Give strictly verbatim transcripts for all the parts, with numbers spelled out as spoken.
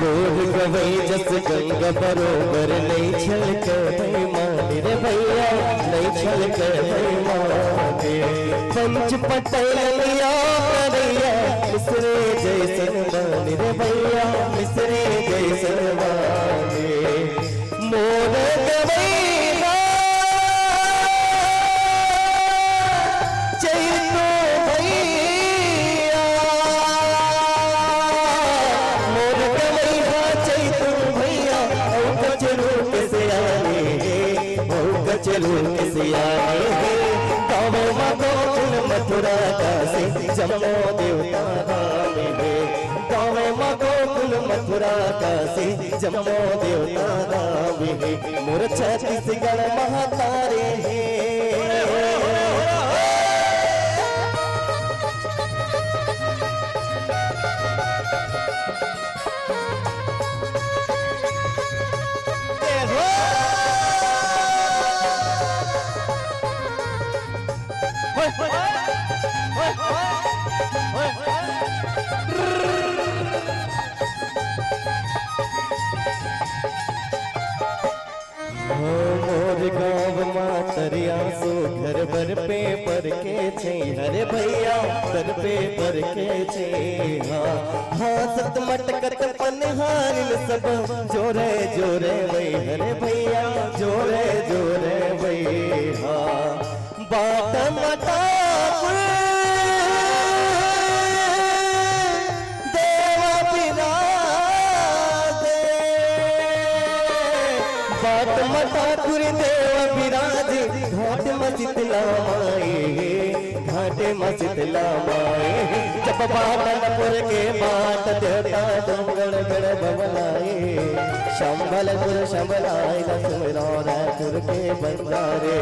बोल गवई जस गंगा बरोबर, नइ छलके बेईमान रे भैया, नइ छलके बेईमान। पंच पटेल या करैया, मिसरे जैसन मान रे भैया, मिसरे जैसन मान। मोर गवैया चैतो भैया, मोर गवैया चैतो भैया, अउ कचरू के सियाने हे, अउ कचरू के सियाने हे। गाँव म गोकुल मथुरा काशी, जम्मो देवता धाम हे। गाँव म गोकुल मथुरा काशी, जम्मो देवता धाम हे। मोर छत्तीसगढ़ महतारी हे। मोर गाँव मा तरिया सो घर बर पेपर के छै, हरे भैया, घर पेपर के छै। हाँ, हाँसत मटकत पनिहारिन सब जोरे जोरे वई, हरे भैया, जोरे जोरे वई। हाँ, बाट मटापुर देवा बिराजे, बाट मटापुर देवा बिराजे, घाट म शीतला माई, घाट म शीतला माई। जब बादलपुर के बाट देवता डोंगरगढ़ बबलाए, संबलपुर संबलाए लक्ष्मी रायपुर के बंजारे।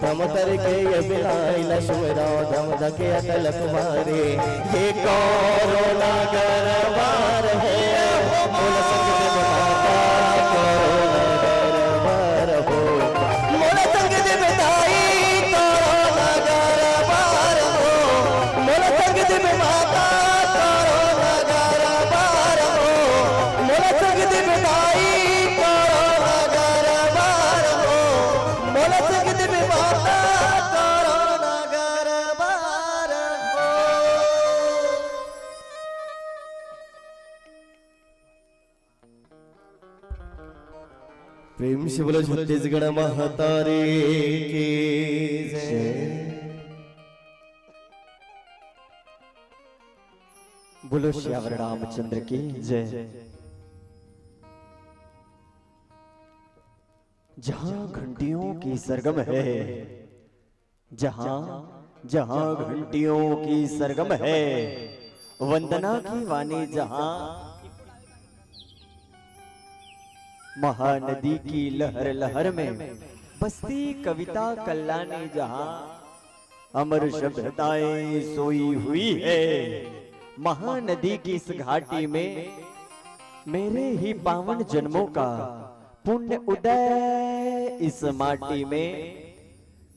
धमतर के ये बिलाई लक्ष्मणा धमधके अटल कुमारी, ये कोरोना गरबार हो, मोला संग दे माता कोरोना गरबार हो, मोला संग दे दाई कोरोना गरबार हो, मोला संग दे माता कोरोना गरबार हो, मोला संग दे दाई कोरोना गरबार हो। मोला संग दे माता कोरोना गरबार हो। प्रेम से बोलो छत्तीसगढ़ महतारी की जय। बोलो सियावर रामचंद्र की जय। जहाँ घंटियों की सरगम है, जहाँ, जहाँ घंटियों की सरगम है, वंदना की वाणी जहाँ, महानदी की लहर लहर में बसती कविता कल्लानी जहाँ, अमर सभ्यताएं सोई हुई है। महानदी की इस घाटी में मेरे ही पावन जन्मों का पुण्य उदय इस माटी में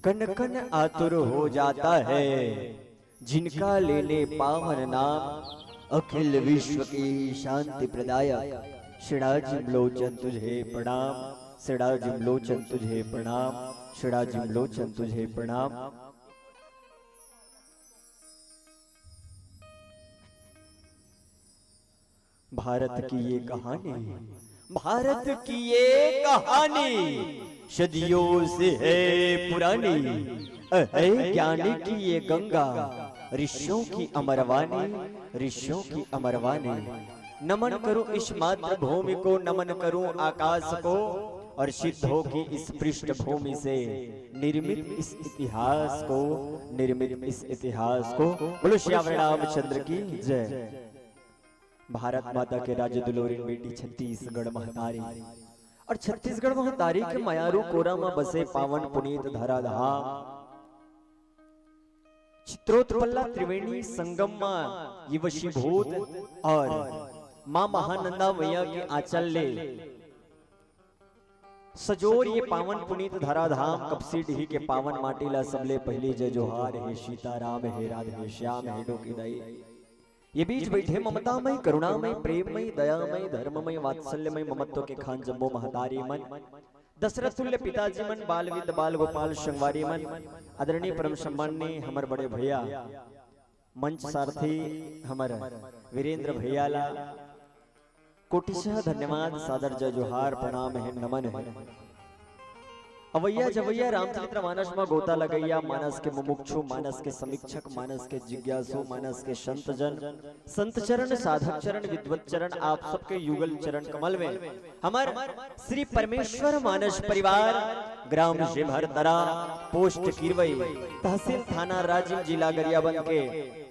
कन कन आतुर हो जाता है। जिनका लेने पावन नाम अखिल विश्व की शांति प्रदायक। सिराज लोचन तुझे प्रणाम, सिराज लोचन तुझे प्रणाम, सिराज लोचन तुझे प्रणाम। भारत की ये कहानी, भारत की ये कहानी सदियों से है पुरानी। अहे ज्ञानी की ये गंगा, ऋषियों की अमरवाणी, ऋषियों की अमरवाणी। नमन करूं इस मातृभूमि को, नमन करूं आकाश को, और सिद्धों की इस पृष्ठभूमि से निर्मित इस इतिहास को, निर्मित इस इतिहास को। बोलो सियावर रामचंद्र की जय। भारत माता के राज्य दुलोरिन बेटी छत्तीसगढ़ महतारी, और छत्तीसगढ़ महतारी के मयारू कोरा म बसे पावन पुनीत धरा धाम चित्रोत्पला त्रिवेणी संगम म ये वशीभूत और माँ महानंदा मैया के आंचल ले सजोर ये पावन पुनीत धराधाम कपसी डीही के पावन माटी ला सबले पहिली जय जोहार हे सीताराम, हे राधे श्याम, हे डोकी दाई। ये बीच बैठे ममतामय, करुणामय, प्रेममय, दयामय, धर्ममय, वात्सल्यमय, ममत्व के खान जम्मो महतारी मन, दशरथ तुल्य पिताजी मन, बाल विद बाल गोपाल संगवारी मन, आदरणीय परम सम्माननीय हमर बड़े भैया मंच सारथी हमर वीरेंद्र भैया ला कोटिशः धन्यवाद, सादर जय जोहार, प्रणाम हे, नमन हे। अवैया जवैया रामचरित्र मानस म गोता लगैया, मानस के मुमुक्षु, मानस के समीक्षक, मानस के जिज्ञासु, मानस के संत जन, संत चरण, साधक चरण, विद्वत चरण, आप सबके युगल चरण कमल में हमर श्री परमेश्वर मानस परिवार, ग्राम शिवहर तरा, पोस्ट किरवई, तहसील थाना राजिम, जिला गरियाबंद के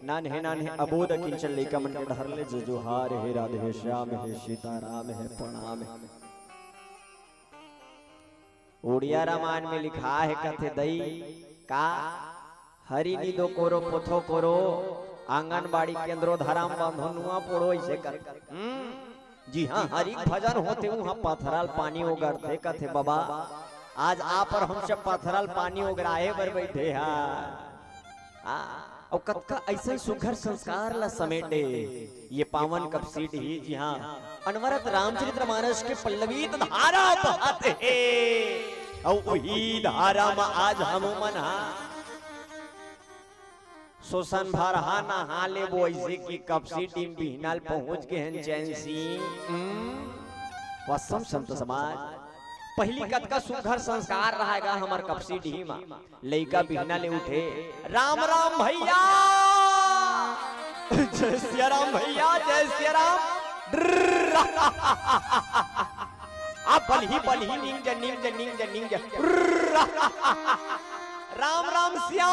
नान्हे नान्हे अबोध अकिंचन लइका मन के डहर ले जय जोहार हे, राधे श्याम हे, सीताराम हे, प्रणाम हे। उड़िया रामायण में लिखा हे, कथे दई का, हरि निदो कोरो पोथो कोरो, आंगनबाड़ी केंद्रो धराम बंधो नुआ पोड़ो, अइसे कथे। हम्म, जी हाँ, हरि के भजन होथे उहाँ पथरा ल पानी ओगरथे, कथे बबा, आज आप अउ हम सब पथरा ल पानी ओगराहे बर बइठे हा। हाँ, अउ कतका अइसन सुघर संस्कार ला समेटे ये पावन कपसी डीही, जी हाँ, अनवरत रामचरित्र मानस के पल्लवित धारा बहत हे, अउ उही धारा म आज हमू मन हा सोसन भर हा नहा लेबो, अइसे कि कपसी डीही म बिहना ल पहुंच गे हन चैन सिंह। हम्म, वास्तव संत समाज, पहिली कतका सुघर संस्कार रहे गा हमर कपसी डीही म। लइका बिहना ले उठे, "राम राम भैया, जय सिया राम भैया, जय सिया राम।" ड्रर्र। आ बलही, बलही, नीम जा, नीम जा, नीम जा, नीम जा। ड्रर्र। राम राम सिया,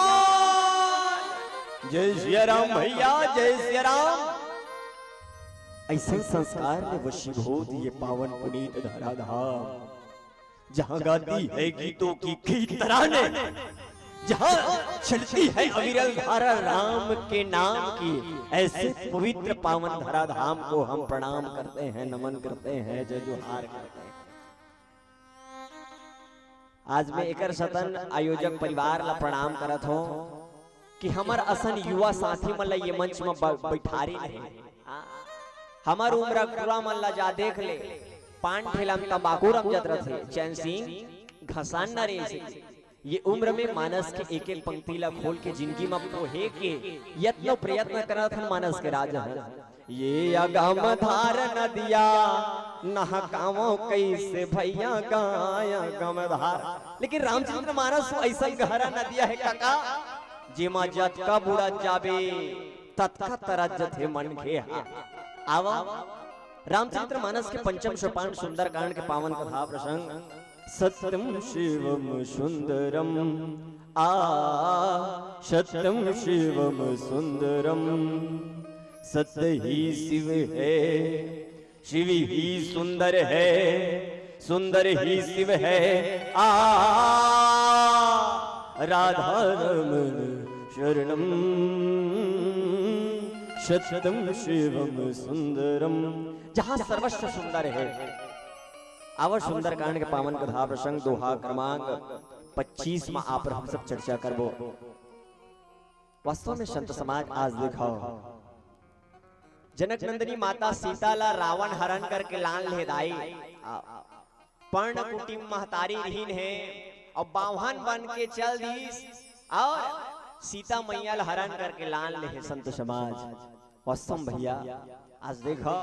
जय सिया राम भैया, जय सिया राम। अइसन संस्कार ले वशीभूत ये पावन पुनीत धराधाम। जहाँ गाती है गीतों की खींच तराने, जहाँ चलती है अविरल धारा राम के नाम की, ऐसे पवित्र पावन धराधाम को हम प्रणाम करते हैं, नमन करते हैं, जय जोहार करते हैं। आज मैं एकर सतन आयोजक परिवार ला प्रणाम करत हों कि हमर असन युवा साथी मन ला ये मंच म ब-, बैठारिन हे। हमर उम्र के टूरा मन ला जा देख ले, पान ठेला म तंबाकू रमजत रथे, चैन सिंह घसान न रे। ये उम्र में मानस के एक एक पंक्ति ला खोल के जिंदगी म पोहे के यत्न प्रयत्न करत हन मानस के राजा हन। ये अगम धार नदिया नहकावो कैसे भैया गाय अगम धार। लेकिन रामचरित्र मानस अइसन गहरा नदिया हे काका, जेमा जतका बुड़त जाबे ततका तरत जथे मनखे हा। आवा, रामचरित्र मानस के पंचम सोपान सुंदरकांड के पावन कथा प्रसंग। सत्यम शिवम सुंदरम, आ, सत्यम शिवम सुंदरम। सत्य ही शिव है, शिव ही सुंदर है, सुंदर ही शिव है। आ, राधा रमण शरणम, सत्यम शिवम सुंदरम। जहाँ सर्वस्व सुंदर हे। आवा सुंदरकांड के पावन कथा प्रसंग दोहा क्रमांक पच्चीस म आप अउ हम सब चर्चा करबो। वास्तव में संत समाज, आज देखव, जनक नंदिनी माता सीता ला रावण हरण करके लान ले दाई। आ, पर्ण कुटिम महतारी रिहिन हे अउ बाम्हन बन के चल दीस अउ सीता मैया ला हरण करके लान ले हे संत समाज। वास्तव भैया, आज देखव,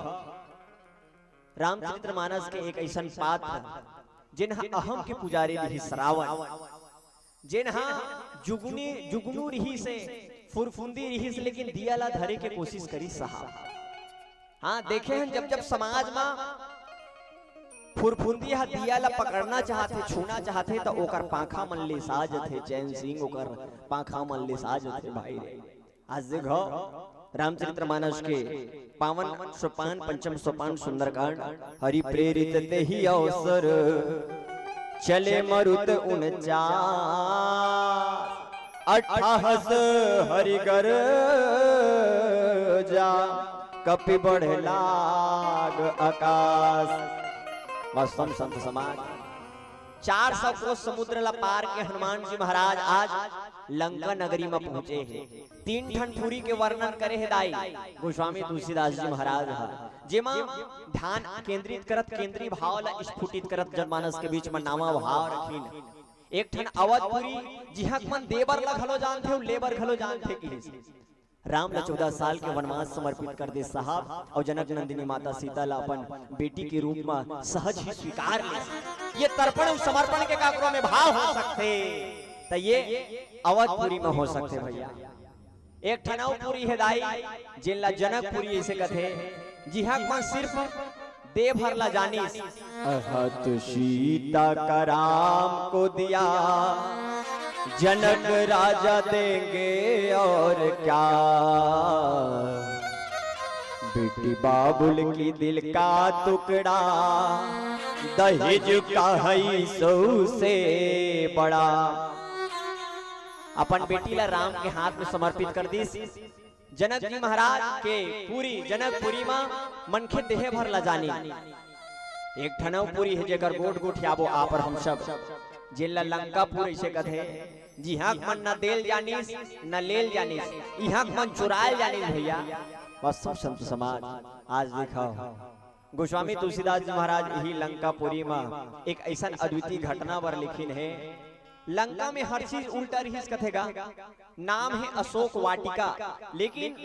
रामचरित्र मानस के एक अइसन पात्र, जेन ह अहम के पुजारी रिहिस, रावण, जेन ह जुगनी, जुगनू रिहिस हे, फुरफुंदी रिहिस, लेकिन दिया ला धरे के कोशिश करिस साहब। हाँ, देखे हन, जब जब समाज म फुरफुंदी ह दिया ला पकड़ना चाहथे, छूना चाहथे, त ओकर पांखा मन लिसा जथे, चैन सिंह ओकर पांखा मन लिसा जथे भाई रे। आज देखव, रामचरित्र मानस के पावन सोपान, पंचम सोपान सुंदरकांड, हरि प्रेरित तेहि अवसर चले मरुत उनचास, अट्ठाहस हरि गरजा, कपि बढ़े लाग आकाश। वास्तव संत समाज, चार सौ कोस समुद्र ला पार के हनुमान जी महाराज आज लंका नगरी म पहुंचे हे। तीन ठन पुरी के वर्णन करे हे दाई गोस्वामी तुलसीदास जी महाराज ह, जेमा ध्यान केंद्रित करत, केंद्रीय भाव ला स्फुटित करत जनमानस के बीच म नावा भाव रखिन। एक ठन अवधपुरी, जिहां के मन देबर ला घलो जानथे अउ लेबर घलो जानथे किहिस। राम ला चौदह साल के वनवास समर्पित कर दे साहब, अउ जनक नंदिनी माता सीता ला अपन बेटी के रूप म सहज ही स्वीकार ले। ये तर्पण अउ समर्पण के काकरो में भाव हो सकथे, त ये अवधपुरी म हो सकथे भैया। एक ठन अउ पुरी हे दाई, जेन ला जनकपुरी अइसे कथे, जिहां के मन सिर्फ देव हर ला जानिस। अहत सीता का राम को दिया, जनक राजा देंगे और क्या। बेटी बाबुल की दिल का टुकड़ा, दहेज का है सौ से बड़ा। अपन बेटी ला राम के हाथ में समर्पित कर दिस। जनक जी महाराज के पुरी, जनकपुरी म मनखे देहे भर ला जानी। एक ठन अउ पुरी हे, जेकर गोठ गोठियाबो आप अउ हम सब, जेन ला लंकापुर अइसे कथे, जिहां के मन न देल जानिस, न लेल जानिस, इहां के मन चुरायल जानिस भैया। वास्तव संत समाज, आज देखव, गोस्वामी तुलसीदास जी महाराज इही लंकापुरी म एक अइसन अद्वितीय घटना बर लिखिन हे। लंका में हर चीज उल्टा रिहिस कथे गा। नाम हे अशोक वाटिका, लेकिन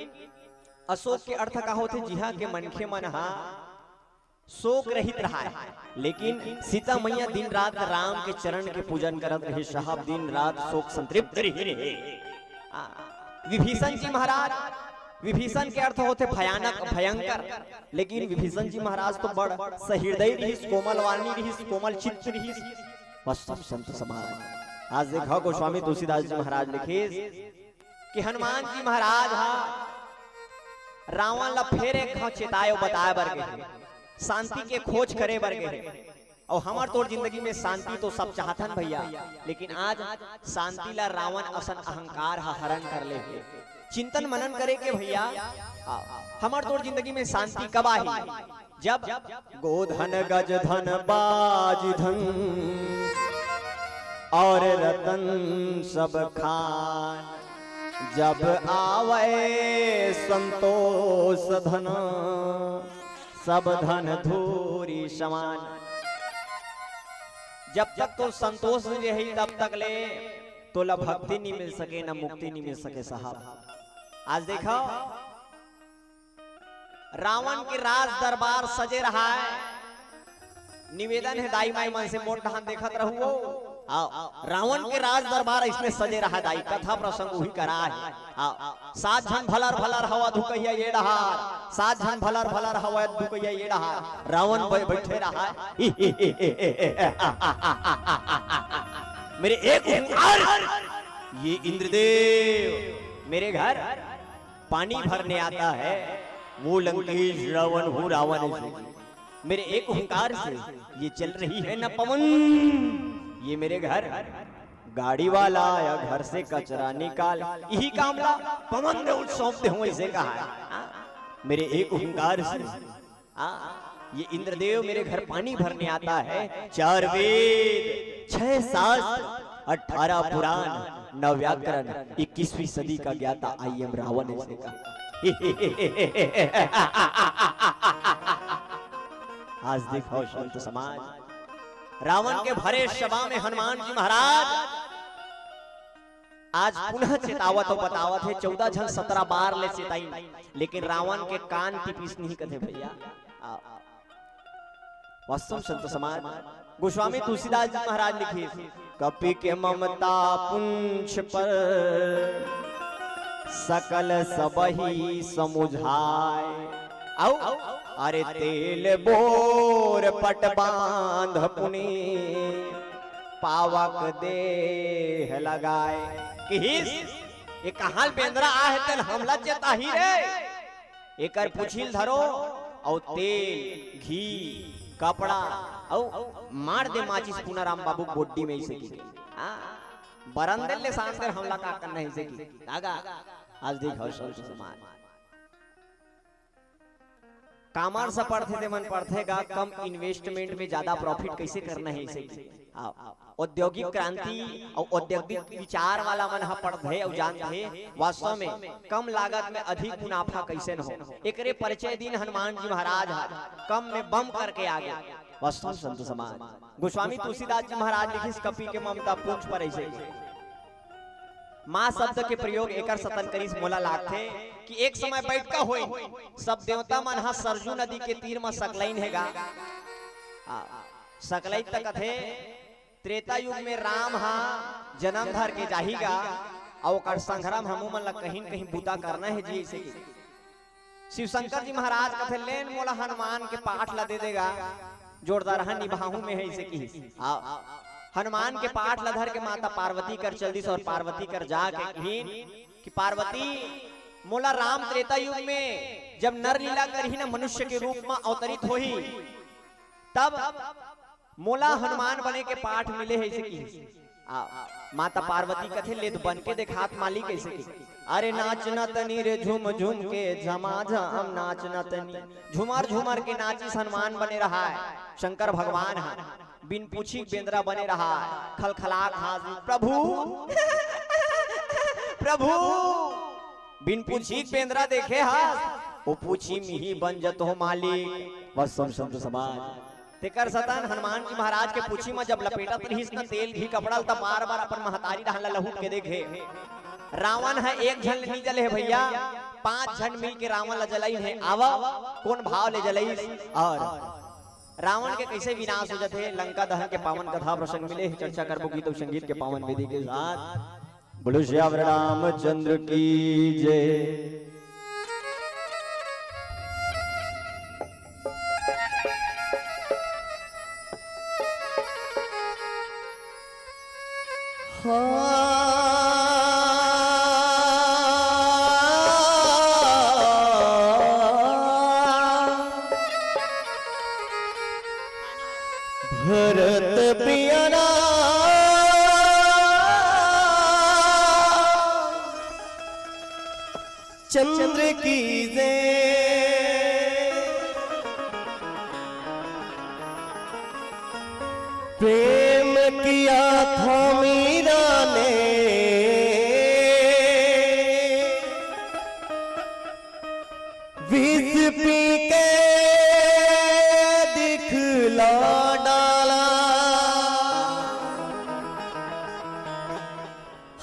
अशोक के अर्थ का होथे? जिहां के मनखे मन ह शोक रहित रहाय। लेकिन सीता मैया दिन रात राम के चरण के पूजन करत रहे साहब, दिन रात शोक संतृप्त रही रहे। आ, विभीषण जी महाराज, विभीषण के अर्थ होथे भयानक, भयंकर, लेकिन विभीषण जी महाराज तो बड़ सहृदय रिहिस, कोमल वाणी रिहिस, कोमल चित्त रिहिस। वास्तव संत समाज, आज देखव गोस्वामी तुलसीदास जी महाराज लिखिस कि हनुमान जी महाराज ह रावण ला फेर एक घाव चेताए अउ बताए बर गे हे, शांति के खोज करे बर गे हे। अउ हमर तोर जिंदगी में शांति तो सब चाहथन भैया, लेकिन आज शांति ला रावण असन अहंकार ह हरण कर ले हे। चिंतन मनन करे के भैया, आ, हमर तोर जिंदगी में शांति कब आही? जब गोधन गज धन बाज धन और रतन सब खान, जब आवे संतोष धन सब धन धूरी समान। जब तक तोर संतोष नइ रही, तब तक ले तोला भक्ति नइ मिल सके, न मुक्ति नइ मिल सके साहब। आज देखव, रावण के राज दरबार सजे रहाय। निवेदन हे दाई माई मन से, मोर डहान देखत रहू। हाँ, रावण के राज दरबार अइसने सजे रहाय दाई, कथा प्रसंग उही करा हे। हाँ, सात झन भलर भलर हवा धुकइया ये डहार, सात झन भलर भलर हवा धुकइया ये डहार, रावण बै-, बइठे रहाय। मेरे एक हुंकार, ये इंद्रदेव मेरे घर पानी भरने आता है, वो लंकेश रावण हूँ रावण है। मेरे एक हुंकार से ये चल रही है ना पवन, ये मेरे घर गाड़ी वाला आया, घर से कचरा निकाल, इही काम ला पवन देव सौंप देहूं, अइसे कहा है। हाँ? मेरे एक हुंकार से, हाँ, ये इंद्रदेव मेरे घर पानी भरने आता है। चार वेद, छह शास्त्र, अठारह पुराण, नौ व्याकरण, इक्कीसवीं सदी का ज्ञाता आई एम रावण, अइसे कहा। आज देखव संत समाज, रावण के भरे सभा में हनुमान जी महाराज आज पुनः चेतावत अउ बतावत हे, चौदह झन सतरा बार ले चेताइन, लेकिन रावण के कान तिपिस नहीं कथे भैया। आ, वास्तव संत समाज, गोस्वामी तुलसीदास जी महाराज लिखिस, कपि के ममता पुंछ पर सकल सबहि समुझाय। अउ अरे तेल बोर पट बांध पुनि पावक देह लगाय। किहिस, ये कहाँ बेंदरा आहे तेल हमला चेताही रे। एकर पुछिल धरो अउ तेल, घी, कपड़ा अउ मार दे माचिस पूनाराम बाबू गोड्डी में, अइसे कि। हाँ, बरंदे ले सांस कर हमला का करना है, अइसे कि। धागा, आज देखव संत समाज। कॉमर्स पढ़थे तेमन पढ़थे गा, कम इन्वेस्टमेंट में ज्यादा प्रॉफिट कैसे करना है, इसे। हाँ, औद्योगिक क्रांति अउ औद्योगिक विचार वाला मन ह पढ़थे अउ जानथे वास्तव में कम लागत में अधिक मुनाफा कैसे न हो। एकरे परिचय दिन हनुमान जी महाराज ह कम में बम करके आगे। वास्तव में संत समाज, गोस्वामी तुलसीदास जी महाराज लिखिस कपि के ममता पूंछ पर ऐसे, माँ शब्द के प्रयोग एकर सतन करिस, मोला लागथे कि एक समय बैठका होई, सब देवता मन ह सरजू नदी के तीर म सकलाइन हे गा। आ, सकलाइन त कथे, त्रेता युग में राम ह जन्म धर के जाही गा, अउ ओकर संघरा म हमू मन ला कहीं न कहीं बूता करना हे जी, ऐसे कि शिव शंकर जी महाराज कथे, "लेन मोला हनुमान के पाठ ला दे देगा, जोरदार हन निभाहू में है," इसे किहिस। हाँ, हनुमान के पाठ ला धर के माता पार्वती कर चल दिस अउ पार्वती कर जाके किहिन कि पार्वती, मोला राम त्रेता युग में जब नर लीला करही ना, मनुष्य के रूप में अवतरित होही, तब मोला हनुमान बने के पाठ मिले हे, इसे किहिस। आ, माता पार्वती कथे, "ले तो बन के देखात मालिक," ऐसे कि, "अरे नाच न तनी रे झूम झूम के, झमाझम नाच न तनी।" झूमर झूमर के नाचिस हनुमान बने रहाय। शंकर भगवान ह बिन पूछी बेंदरा बने रहाय, खलखला घास, "प्रभु, प्रभु।" बिन पूछी बेंदरा देखे हस, वो पूछी मिही बन जत हो मालिक। बस सुन संत समाज, तेकर सतन हनुमान जी महाराज के पूछी म जब लपेटत रहिस न तेल घी कपड़ा ल, त बार-बार अपन महतारी डहन ल लहुट के देखे। रावण ह एक झन ले नी जले हे भैया, पांच झन मिल के रावण ल जलाइन हे। आवा, कोन भाव ले जलाइस अउ रावण के कैसे विनाश हो जथे, लंका दहन के पावन कथा प्रसंग मिले हे। चर्चा करबो गीत अउ संगीत के पावन विधि के साथ। बोलो सियावर रामचंद्र की जय। भरत पिया राम चंद्र की जय। प्रेम किया था मीरा ने विष पी के दिखला डाला।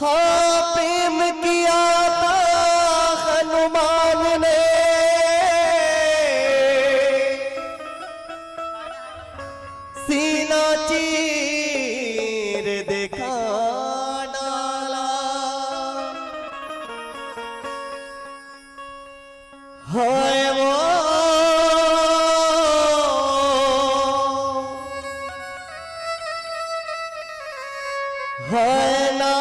हाँ, प्रेम किया था हनुमान ने, सीना चीर दिखा डाला। हाय वो, हाय ना,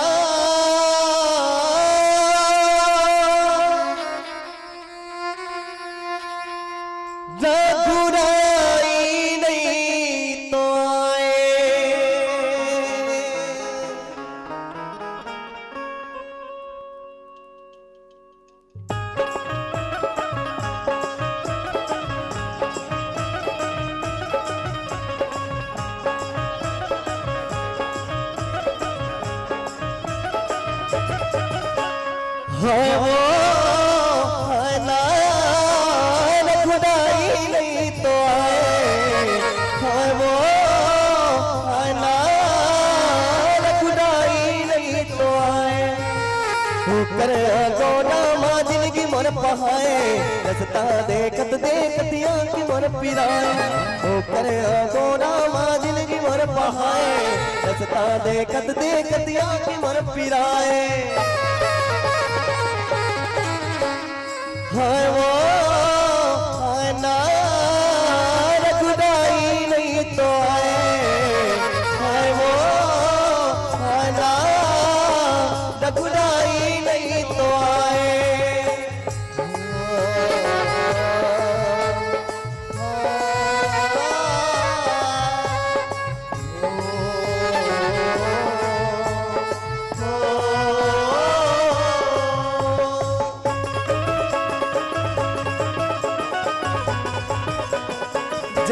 रघुराई नहीं तो आए। हाय वो, हाय ना, रघुराई नहीं तो आए। हाय वो, हाय ना, रघुराई नहीं तो आए। ओकर गोना मा जिंदगी मोर पहाए, रस्ता देखत देखत आँखी मोर पिराए। ओकर गोना मा जिंदगी मोर पहाए, रस्ता देखत देखत आँखी मोर पिराए। हाय वो, हाय ना, रघुराई नहीं तो आए। हाय वो, हाय ना, रघुराई नहीं तो आए।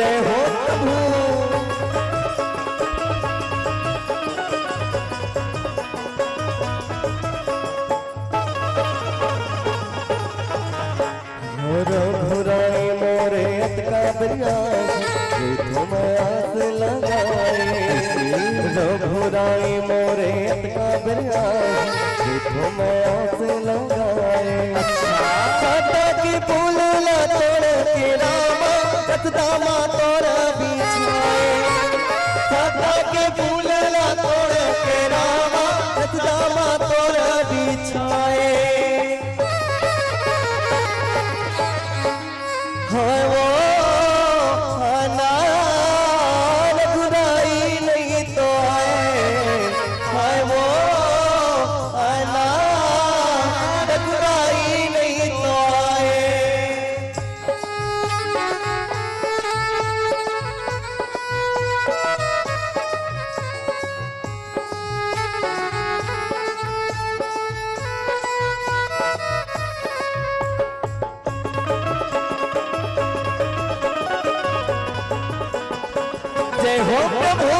जय हो प्रभु। रघुराई मोरे अतका दरिया, देखो मैं आस लगाए। रघुराई मोरे अतका दरिया, देखो मैं आस लगाए। अच्छा। कांटा के पुल ला तोड़ के रामा, रतदामा तोरा बिछाए। कांटा के पुल ला तोड़ के रामा, रतदामा तोरा बिछाए। हाय वो अनार गुराई नहीं तो आए, हाय वो अनार गुराई नहीं तो आए। जय हो प्रभु।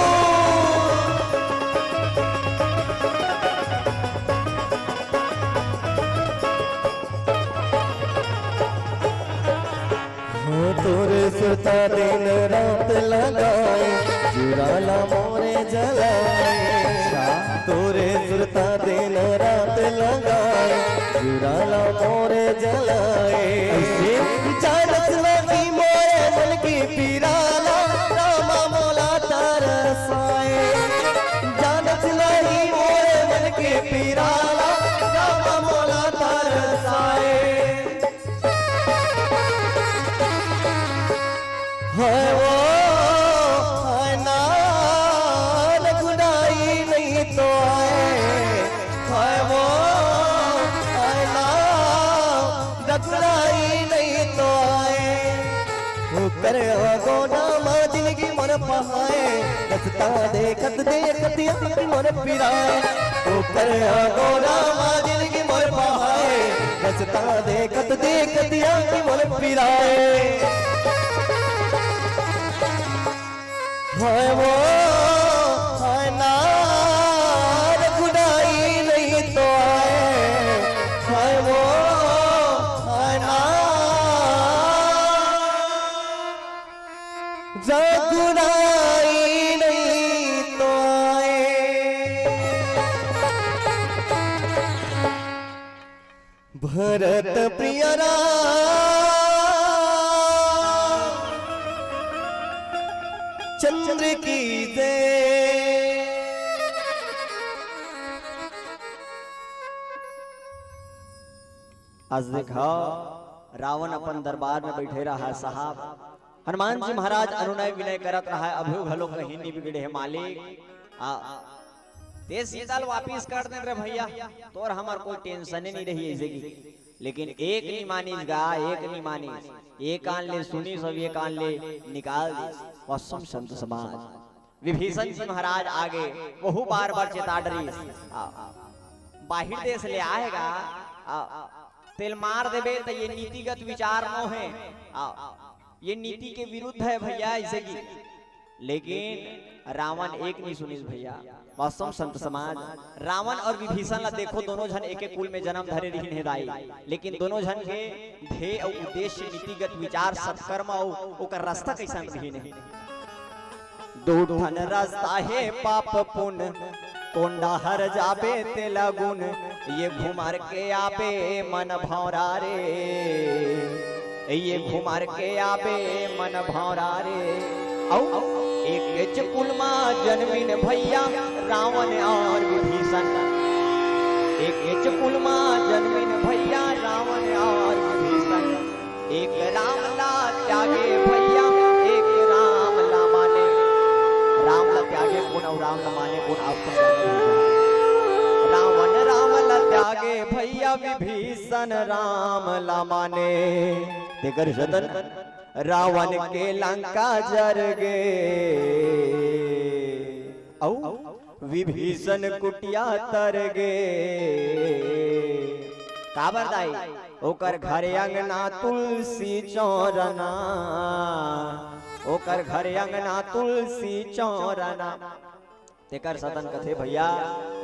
हो तोरे सुरता दिन रात लगाए, जुराला मोरे जलाए। अच्छा। तोरे सुरता दिन रात लगाए, जुराला मोरे जलाए। ऐसे? जानत नहीं मोरे मन की पीराला, रामा मोला तरसाए। जानत नहीं मोरे मन की पीराला, रामा मोला तरसाए। हाय वो अनार गुराई नहीं तो आए, हाय वो अनार गुराई नहीं तो आए। ओकर अगोना मा जिनगी मोर पहाए, रस्ता देखत देखत आँखी मोर पिराए। ओकर अगोना मा जिनगी मोर पहाए, रस्ता देखत देखत आँखी मोर पिराए। हाय वो अनार गुराई नहीं तो आए, हाय वो अनार जगुराई नहीं तो आए। भरत प्रिय राम चंद्र की जय। आज देखा, रावण अपन दरबार में बैठे रहा साहब। हनुमान जी महाराज अनुनय विनय करत रहा, अभी घलो कहीं नहीं बिगड़े है मालिक। आ, ते सीता ल वापिस कर दे रे भैया, तोर हमर कोई टेंशन नहीं रही ऐसे की। लेकिन एक नहीं मानिस गा, एक नहीं मानिस, एक कान ले सुनिस, सब एक कान ले निकाल दिस। वसम संत समाज। विभीषण जी महाराज आगे, वहू बार बार चेता डरिस। आ, आ, बाहिर देश ले आए गा, आ, तेल मार देबे त ये नीतिगत विचार नो है, आ, ये नीति के विरुद्ध है भैया, ऐसे की। लेकिन रावण एक नहीं सुनिस भैया। वास्तव संत समाज, रावण और विभीषण ला देखो, दोनों झन एक एक कुल में जन्म धरे रहिन हे दाई, लेकिन दोनों झन के ध्येय अउ उद्देश्य, नीतिगत विचार, सत्कर्म अउ ओकर रास्ता कैसन रहिन हे। दू ठन रास्ता हे पाप पुन, कोन डाहर जाबे तेला गुन, ये घुमर के आबे मन भौरा रे, ये घुमर के आबे मन भौरा रे। अउ एकेच कुल मा जनमिन भैया रावण और विभीषण, एकेच कुल मा जनमिन भैया रावण और विभीषण। एक राम ला त्यागे भैया, एक राम ला माने। राम ला त्यागे कोन अउ राम ला माने कोन, आप समझ। रावण राम ला त्यागे भैया, विभीषण राम ला माने। तेकर जतन रावण के लंका जर गे, अउ विभीषण कुटिया तर गे। काबर दाई, ओकर घर अंगना तुलसी चौरना। ओकर घर अंगना तुलसी चौरा ना। तेकर सतन कथे भैया,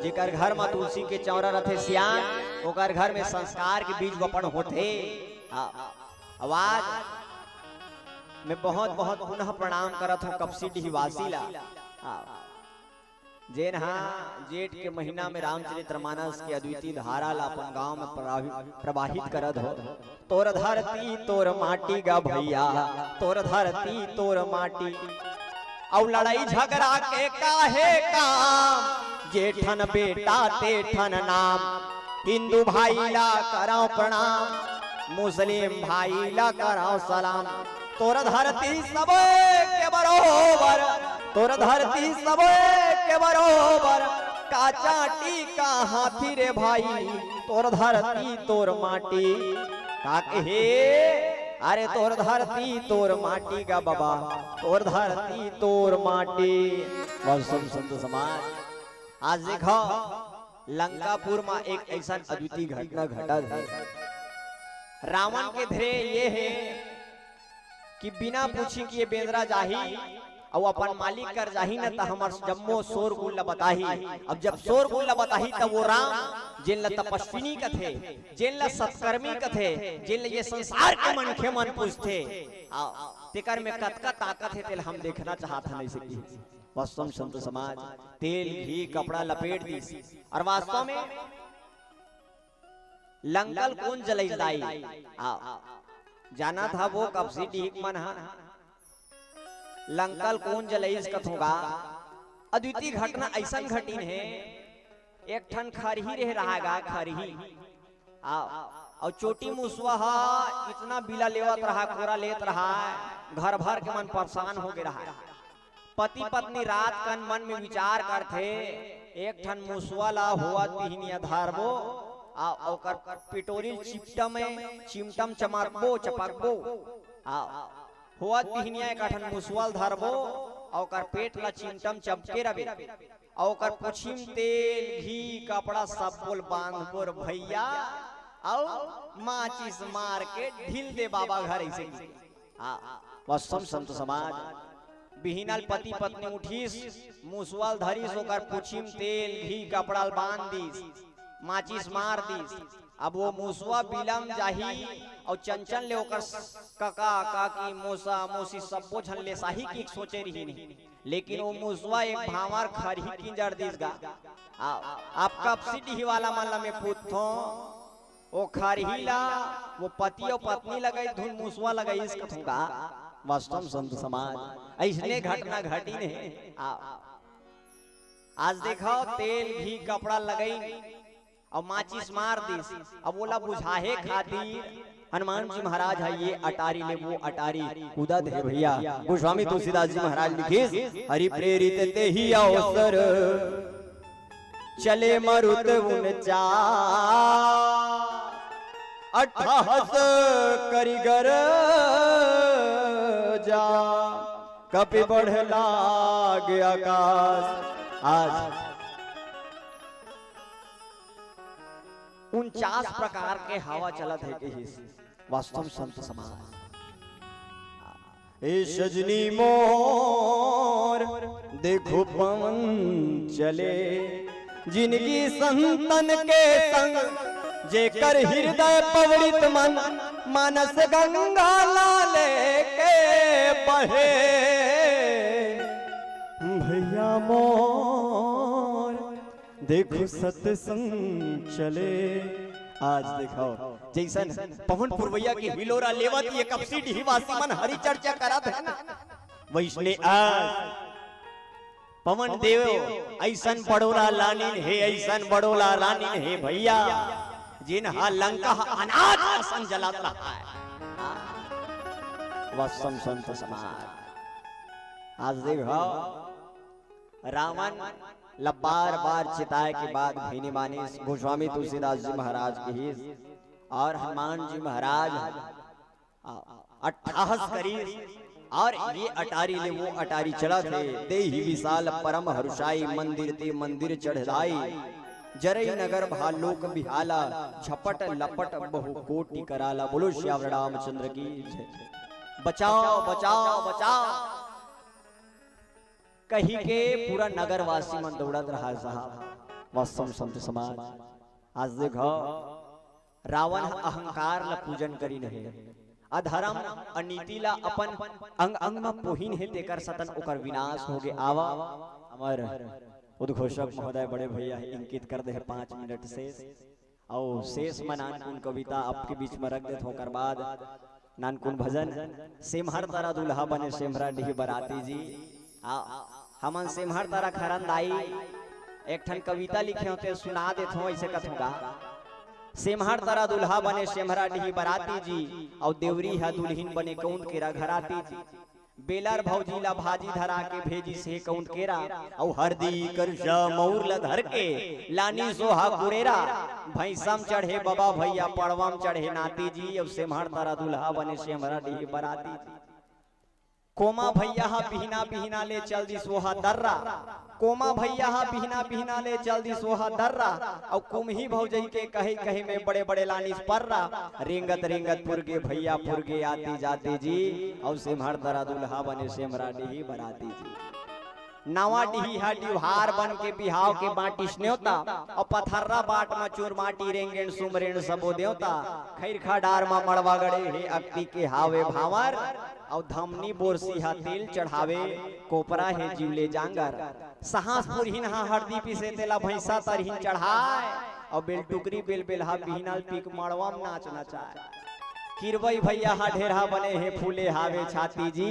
जेकर घर म तुलसी के चौरा रथे सियान, ओकर घर में संस्कार के बीज वपन होथे। हाँ, आवाज में बहुत बहुत पुनः प्रणाम करत हूँ कपसी डीहवासी ला। हाँ, जेन हा जेठ के महीना में रामचरित मानस के अद्वितीय धारा ला अपन गांव में प्रवाहि-, प्रवाहित करत हो। तोर धरती तोर माटी गा भैया, तोर धरती तोर माटी। अउ लड़ाई झगड़ा के काहे काम, जेठन बेटा तेठन नाम। हिंदू भाई ला करव प्रणाम, मुस्लिम भाई ला करव सलाम। तोर धरती सबे के बरोबर, तोर धरती सबे के बरोबर। का चाटी का हाथी रे भाई, तोर धरती तोर माटी। का कहे? अरे तोर धरती तोर माटी गा बाबा, तोर धरती तोर माटी। बस सुन संत समाज, आज देखो लंकापुर म एक ऐसन अद्वितीय घटना घटत हे। रावण के धरे ये हे कि बिना पूछी कि ये बेंदरा जाही अउ अपन मालिक कर जाही न, त हमर जम्मो शोरगुल ल बताही। अब जब शोरगुल ल बताही, त वो राम, जेन ल तपस्विनी कथे, जेन ल सत्कर्मी कथे, जेन ल ये संसार के मनखे मन पूजथे, आ, तेकर में कतका ताकत हे, तेला हम देखना चाहत हन, ऐसे कि वास्तव में संत समाज तेल, घी, कपड़ा लपेट दिस। और वास्तव में लंका ल कोन जलइस दाई? आ, जानत हा वो कपसी डीहक मन हा, लंका ल कोन जलइस कथों गा? अद्वितीय घटना अइसन घटिन हे, एक ठन खरही रहे रहा गा, खरही। आ, अउ चोटी मुसवा हा इतना बिला लेवत रहा, कोरा लेत रहा, घर भर के मन परेशान हो गे रहा। पति पत्नी रात कन मन में विचार करथे, एक ठन मुसवा ला होवत बिहनिया धरबो, आ ओकर पिटोरी चिपटम में चिमटम चमकबो, चपकबो। आ होवत बिहनिया एक ठन मुसवा ल धरबो, आ ओकर पेट ला चिमटम चपके रबे, आ ओकर पूछी म तेल, घी, कपड़ा सब बोल बांधबो रे भैया, अउ माचिस मार के ढील दे बाबा घर, ऐसे की। हाँ, वास्तव संत समाज, बिहिनल पति पत्नी उठिस, मुसवा ल धरिस, ओकर पूछी म तेल, घी, कपड़ा ल बांध दिस, माचिस मार दिस। अब वो मुसवा बिलम जाही, अउ चंचल ले ओकर कका, काकी, मोसा, मोसी सब्बो झन ले साही की सोचे रहिन। लेकिन वो मुसवा एक भांवर खरही किंजर दिस गा। आ, आप कपसी डीहवाला मन ला मैं पूछथों, ओ खरही ला, वो पति अउ पत्नी लगई धुन मुसवा लगईस कथों गा। वास्तव संत समाज, अइसने घटना घटिन हे। आ, आज देखो, तेल, घी, कपड़ा लगई अउ माचिस मार दिस। अब ओला बुझाहे खातिर हनुमान जी महाराज ह ये अटारी ले वो अटारी कूदत हे भैया। गोस्वामी तुलसीदास जी महाराज लिखिस, हरि प्रेरित तेहि अवसर चले मरुत उनचास, अट्ठाहस करि गरजा, कपि बढ़ लाग आकास। आज उनचास प्रकार के हवा चलत हे कहिस। वास्तव संत समाज। ए सजनी मोर, देखो पवन चले, जिनगी संतन के संग, जेकर हृदय पवड़ित मन, मानस गंगा लाले के बहे। भैया मोर, देखो सत्संग चले। आज देखो, जइसन पवन पुरवैया के हिलोरा लेवत ये कपसी डीहवासी मन हरि चर्चा करत हे ना, वइसने आज पवन देव अइसन बड़ोला लानिन हे, अइसन बड़ोला लानिन हे भैया, जेन हा लंका हा अनाज असन जलत रहा हे। वास्तव संत समाज, आज देखो, रावण ला बार बार चिताए के बाद भीनी मानिस, गोस्वामी तुलसीदास जी महाराज कहिस और हनुमान जी महाराज ह, आ, अट्ठाहस करिस और ये अटारी ले वो अटारी चलत हे। देहि विशाल परम हरुषाई, मंदिर ते मंदिर चढ़ जाई। जरई नगर भा लोक बिहाला, झपट लपट बहु कोटि कराला। बोलो सियावर रामचंद्र की जय। बचाओ, बचाओ, बचाओ कही के पूरा नगरवासी मन दौड़त रहा साहब। वास्तव में संत समाज, आज देखो, रावण ह अहंकार ल पूजन करिन हे, अधर्म अनीति ल अपन अंग अंग म पोहिन हे, तेकर सतन ओकर विनाश होगे। आवा, हमर उद्घोषक महोदय, बड़े भैया हे, इंकित कर दे हे पाँच मिनट से। अउ शेष म नानकुन कविता आपके बीच म रख देथों, ओकर बाद नानकुन भजन। सेम्हर तरा दुल्हा बने सेम्हरा डीही बराती जी। आ, हमन सेम्हर तरा खरन दाई एक ठन कविता लिखे हों, सुना देथों, अइसे कथों गा। सेम्हर तरा दुल्हा बने सेम्हरा डीही बराती जी, अउ देवरी ह दुल्हिन बने कौंद केरा घराती जी। बेलर भौजी ला भाजी धरा के भेजिस हे कौंद केरा, अउ हरदी करजा मउर ला धर के लानिस ओहा कुरेरा। भैंसा म चढ़े बबा भैया, पड़वा म चढ़े नाती जी, अउ सेम्हर तरा दुल्हा बने सेम्हरा डीही बराती जी। कोमा भैया ह बिहना बिहना ले चल दिस ओहा दर्रा, कोमा भैया ह बिहना बिहना ले चल दिस ओहा दर्रा, अउ कुम्ही भौजई के कहे कहे में बड़े बड़े लानिस पर्रा। रेंगत रेंगत पुरगे भैया पुरगे आती जाती जी, अउ सेम्हर तरा दुल्हा बने सेम्हरा डीही बराती जी। नावा डीही ह डिवहार बन के बिहाव के बांटिस नेवता, अउ पथर्रा बाट म चुरमाटी रेंगेन सुमरेन सबो देवता। खैरखा डार म मड़वा गड़े हे अक्ति के हावे भांवर, अउ धमनी बोरसी ह तेल चढ़ावे, कोपरा हे जीव ले जांगर। सहांस पुरहिन ह हरदी पीसे तेला भैंसा तरहिन चढ़ाय, अउ बेलटुकरी बेलबेलहा बिहनल पीक मड़वा म नाच नचाय। किरवई भैया ह ढेरहा बने हे फूले हावे छाती जी,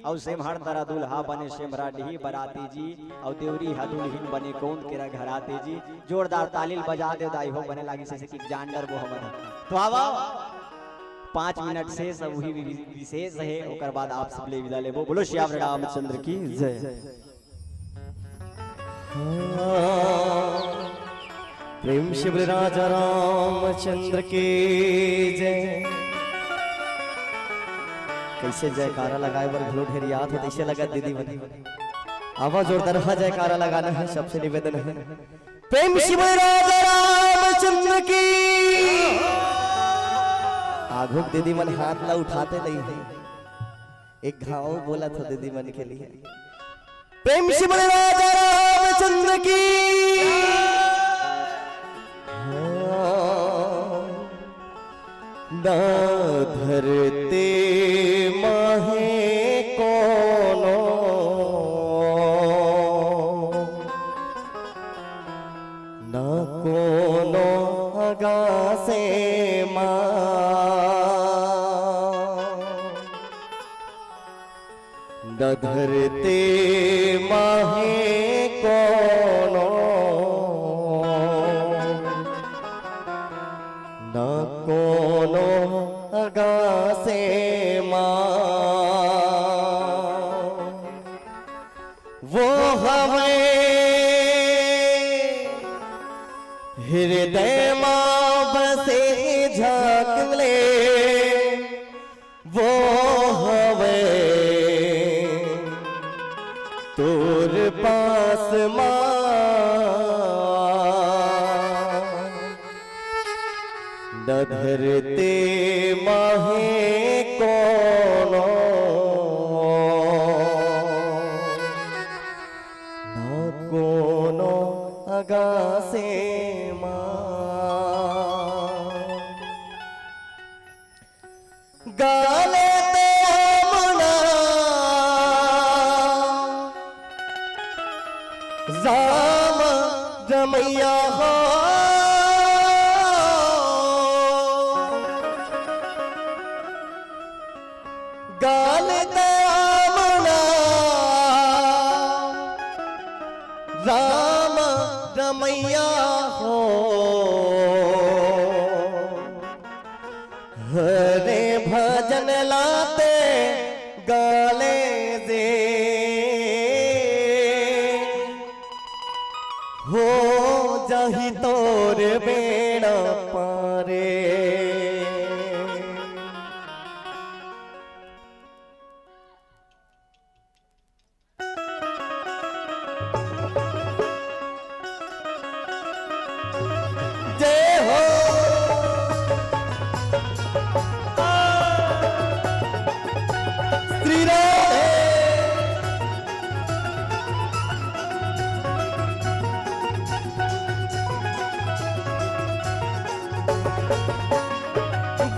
अउ सेम्हर तरा दुल्हा बने सेम्हरा डीही बराती जी, अउ देवरी ह दुल्हिन बने कौंद केरा घराती जी। जोरदार ताली ल बजा देव दाई हो, बने लागिस जइसे कि जान डरबो हमन ह। तो आवा, पाँच मिनट शेष, अब उही वि-, विशेष हे, ओकर बाद आप सब ले विदा लेबो। बोलो सियावर रामचंद्र की जय। प्रेम से बोले राजा रामचंद्र की जय। कइसे जयकारा लगाय बर घलो ढेरियात हो, तइसे लगत दीदी मन। आवा जोरदार हा जयकारा लगाना हे, सबसे निवेदन हे। प्रेम से बोले राजा रामचंद्र की। आघुक दीदी मन हाथ ला उठाते नइ हे। एक घाव बोलत हो दीदी मन के लिए। प्रेम से बोले राजा रामचंद्र की। हाँ। ना धरती माहे कोनो, ना कोनो आगासे मा। न धरती माहे कोनो, न कोनो आगासे मा। वो हवे हृदय मा बसे झांक ले, वो हवे तोर पास मा। न धरती माहे कोनो, न कोनो आगासे मा। गाले ते हमना राम रमैया हो। गाले ते हमना राम रमैया हो। हरे भजन ला ते गाले जे, हो जाही तोर बेड़ा पारे। जय हो।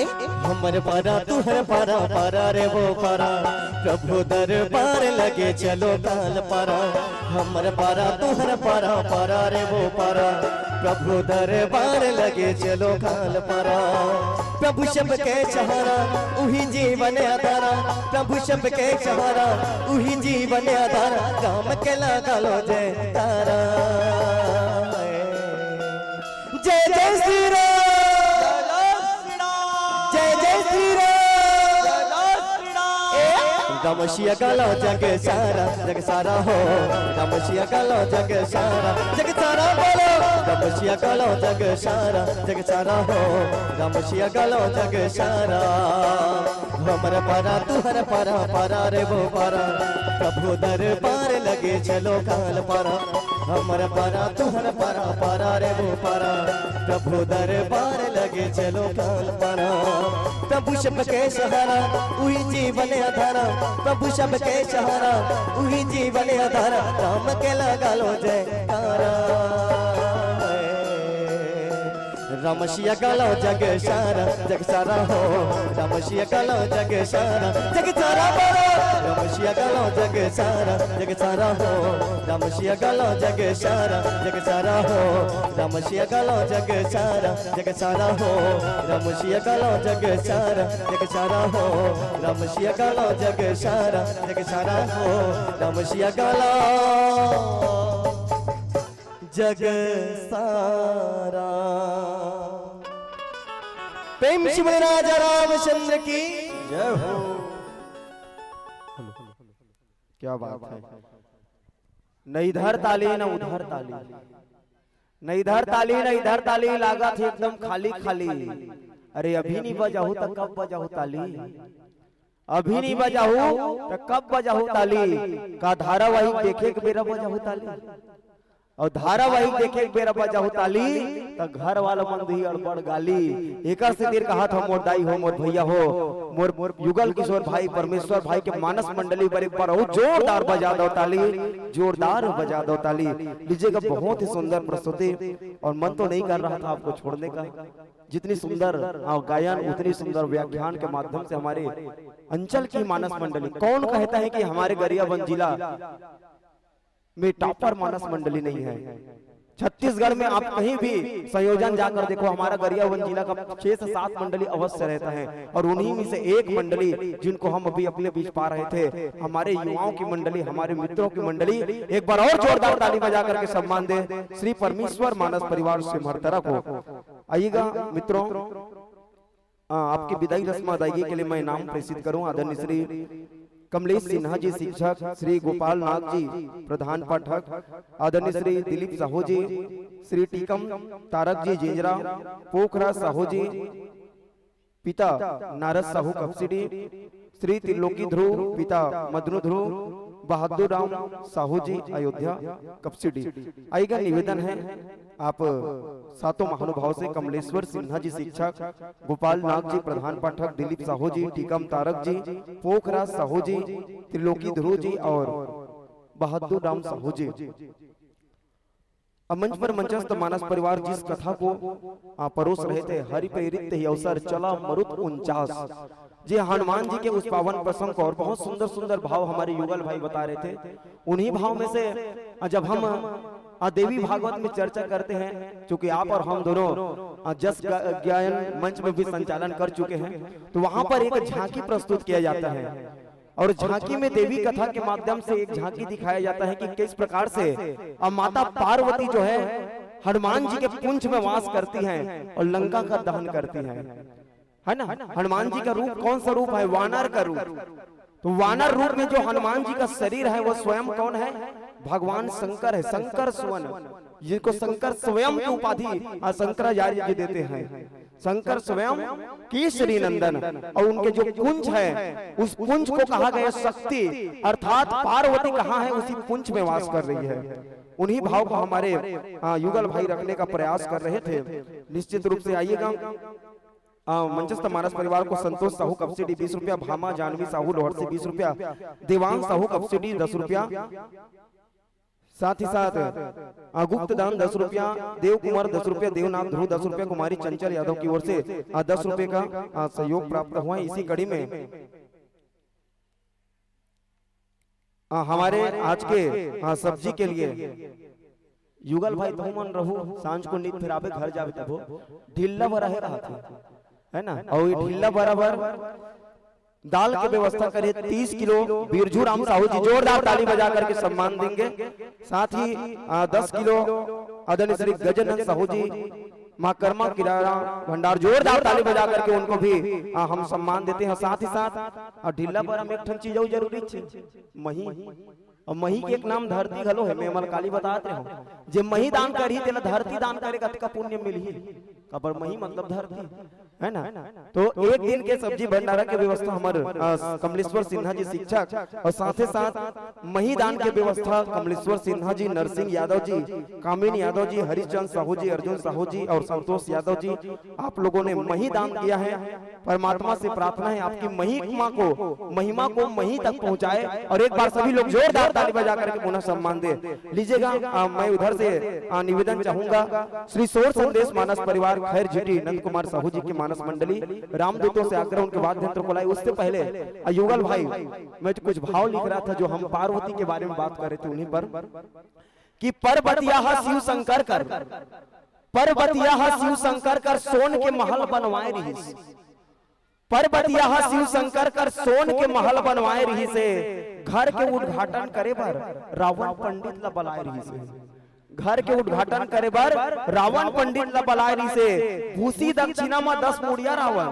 हमर पारा तुहर पारा, पारा रे वो पारा, प्रभु दरबार लगे चलो काल पारा। हमर पारा तुहर पारा, पारा रे वो पारा, प्रभु दरबार लगे चलो काल पारा। प्रभु सबके सहारा, उही जीवन आधारा, प्रभु सबके सहारा, उही जीवन आधारा, राम के लगा लो जयकारा। जय जय श्री राम। जय जय श्री राम। ए, राम सिया कालो जग सारा, जग सारा हो। राम सिया कालो जग सारा, जग सारा बोलो। राम सिया कालो जग सारा, जग सारा हो। राम सिया कालो जग सारा। हमर पारा तुहर पारा, पारा रे वो पारा, प्रभु दरबार लगे चलो काल पारा। हमर पारा तुहर पारा, पारा रे वो पारा, प्रभु दरबार लगे चलो काल पारा। प्रभु सबके सहारा, उही जीवन आधारा, प्रभु सबके सहारा, उही जीवन आधारा, राम के लगा लो जयकारा। राम सिया कालो जग सारा, जग सारा हो। राम सिया कालो जग सारा, जग सारा बोलो। राम सिया कालो जग सारा, जग सारा हो। राम सिया कालो जग सारा, जग सारा हो। राम सिया कालो जग सारा, जग सारा हो। राम सिया कालो जग सारा, जग सारा हो। राम सिया कालो जग सारा, जग सारा हो। राम सिया कालो जग सारा। प्रेम से बोले राजा रामचंद्र की जय हो। क्या बात है। न इधर ताली, न उधर ताली, न इधर ताली, न इधर ताली, लागत है एकदम खाली खाली। अरे, अभी नहीं बजाहू तो कब बजाहू ताली? अभी नहीं बजाहू तो कब बजाहू ताली? का धारावाहिक देखे के बेरा बजाहू ताली? और धारावाहिक देखे के बेरा बजाहू ताली, त घर वाला मन दी अड़बड़ गाली। एकर सेती कहत हो मोर दाई हो, मोर भैया हो, मोर, मोर युगल किशोर भाई, परमेश्वर भाई के मानस मंडली बर एक बार और जोरदार बजा दो ताली, जोरदार बजा दो ताली। लीजिएगा, बहुत ही सुंदर प्रस्तुति, और मन तो नहीं कर रहा था आपको छोड़ने का। जितनी सुंदर, हाँ, गायन, उतनी सुंदर व्याख्यान के माध्यम से हमारे अंचल की मानस मंडली। कौन कहता है कि हमारे गरियाबंद जिला में टॉपर मानस मंडली नहीं है? छत्तीसगढ़ में आप कहीं भी संयोजन जाकर देखो, हमारा गरियाबंद जिला का छह से सात मंडली अवश्य रहता है, और उन्हीं में से एक मंडली जिनको हम अभी अपने बीच पा रहे थे, हमारे युवाओं की मंडली, हमारे मित्रों की मंडली। एक बार और जोरदार ताली बजा करके सम्मान दे श्री परमेश्वर मानस परिवार सिमरतरा को। आइएगा मित्रों, अ, आपकी विदाई रस्म अदायगी के लिए मैं इनाम प्रेषित करूं। आदरणीय श्री कमलेश सिन्हा जी शिक्षक, श्री गोपाल नाग जी प्रधान पाठक, आदरणीय श्री दिलीप साहू जी, श्री टीकम तारक जी जेंजरा, पोखरा साहू जी, पिता नारद साहू कपसिडी, श्री त्रिलोकी ध्रुव, पिता मदनु ध्रुव, बहादुर राम साहू जी अयोध्या कपसिडी। आइएगा, निवेदन है आप सातों महानुभाव से, कमलेश्वर सिन्हा जी शिक्षक, गोपाल नाग जी प्रधान पाठक, दिलीप साहू जी, टीकम तारक जी, पोखराज साहू जी, त्रिलोकी ध्रुव जी और बहादुर राम साहू जी। अब मंच पर मंचस्थ मानस परिवार जिस कथा को, आ, परोस रहे थे, हरि प्रेरित ही अवसर चला मरुत उनचास, जे हनुमान जी के उस पावन प्रसंग को, और बहुत सुंदर सुंदर भाव हमारे युगल भाई बता रहे थे। उन्हीं भाव में से, आ, जब हम, आ, देवी भागवत में चर्चा करते हैं, चूंकि आप और हम दोनों, आ, जस गा-, गायन मंच में भी संचालन कर चुके हैं, तो वहां पर एक झांकी प्रस्तुत किया जाता है। और झांकी में देवी कथा के माध्यम से एक झांकी दिखाया जाता है कि किस प्रकार से अब माता पार्वती जो है, हनुमान जी के पुंछ में वास करती हैं और लंका का दहन करती हैं, है ना? हनुमान जी का रूप कौन सा रूप है? वानर का रूप। तो वानर रूप में जो हनुमान जी का शरीर है, वो स्वयं कौन है? भगवान शंकर है, शंकर सुवन, जिनको शंकर स्वयं की उपाधि, आ, शंकराचार्य जी देते हैं। शंकर स्वयं केसरी नंदन, और उनके जो पुंछ है, उस पुंछ को कहा गया शक्ति, अर्थात पार्वती कहाँ है, उसी पुंछ में वास कर रही है। उन्हीं भाव को हमारे, आ, युगल भाई रखने का प्रयास कर रहे थे। निश्चित रूप से आइएगा। आ, मंचस्थ मानस परिवार को संतोष साहू कपसिडी बीस रुपया, भामा जानवी साहू लोहरसी बीस रुपया, देवान साहू कपसिडी दस रुपया, साथ ही साथ, अ, गुप्त दान दस रुपया, देव कुमार दस रुपया, देवनाथ ध्रुव दस रुपया, कुमारी चंचल यादव की ओर से, अ, दस रुपये का, अ, सहयोग प्राप्त हुआ है। इसी कड़ी में, अ, हमारे आज के, अ, सब्जी के लिए युगल भाई, तुमन रहू, सांझ को नींद फिर आबे घर जाबे तभो, ढिल्ला बरा हे रहत हे, है ना? और ये ढिल्ला बराबर दाल के व्यवस्था करे तीस किलो बिरजू राम साहू जी, जोरदार ताली बजा करके सम्मान देंगे। साथ ही, आ, दस किलो आदरणीय श्री गजानंद साहू जी, माँ कर्मा किराना भंडार, जोरदार ताली बजा करके उनको भी, आ, हम सम्मान देते हैं। साथ ही साथ, आ, ढिल्ला बरा में एक ठन चीज और जरूरी छे, मही। और मही के एक नाम धरती घलो है, मैं मल काली बतात रहे हूँ, जे मही दान करही तेला धरती दान करे कतका पुण्य मिलही, काबर मही मतलब धरती, है ना? तो एक दिन के सब्जी भंडारा के व्यवस्था हमर, अ, कमलेश्वर सिन्हा जी शिक्षक और साथे साथ मही दान के व्यवस्था कमलेश्वर सिन्हा जी, नरसिंह यादव जी, कामिन यादव जी, हरिचंद साहू जी, अर्जुन साहू जी और संतोष यादव जी, आप लोगों ने मही दान किया है। परमात्मा से प्रार्थना है आपकी महिमा को, महिमा को मही तक पहुंचाए। और एक बार सभी लोग जोरदार ताली बजा करके पुनः सम्मान दे लीजिएगा। अ, मैं उधर से, अ, निवेदन चाहूंगा, श्री सौर संदेश मानस परिवार खैर झिटी नंद कुमार साहू जी की मानस मंडली रामदूतों से आग्रह उनके वाद्य यंत्र को लाए। उससे पहले, अ, युगल भाई, मैं कुछ भाव लिख रहा था जो हम पार्वती के बारे में बात कर रहे थे उन्हीं पर, कि पर्वतिया हा शिव शंकर कर, पर्वतिया हा शिव शंकर कर सोन के महल बनवाए रहिस। पर्वतिया हा शिव शंकर कर सोन के महल बनवाए रहिस हे। घर के उद्घाटन करे बर रावण पंडित ला बलाए रहिस हे। घर के उद्घाटन करे बर रावण पंडित ला बलाए रहिस हे। भूसी दक्षिणा म दस मुड़िया रावण,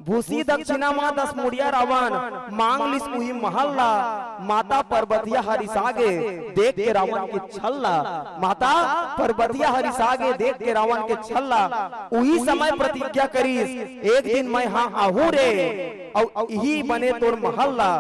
भूसी दक्षिणा म दस मुड़िया रावण मांग लिस उही महल ला। माता पर्वतिया ह रिसा गे देख के रावण के छल ला। माता पर्वतिया ह रिसा गे देख के रावण के छल ला। उही समय प्रतिज्ञा करिस, एक दिन मैं हा आहूं रे, अउ इही बने तोर महल ला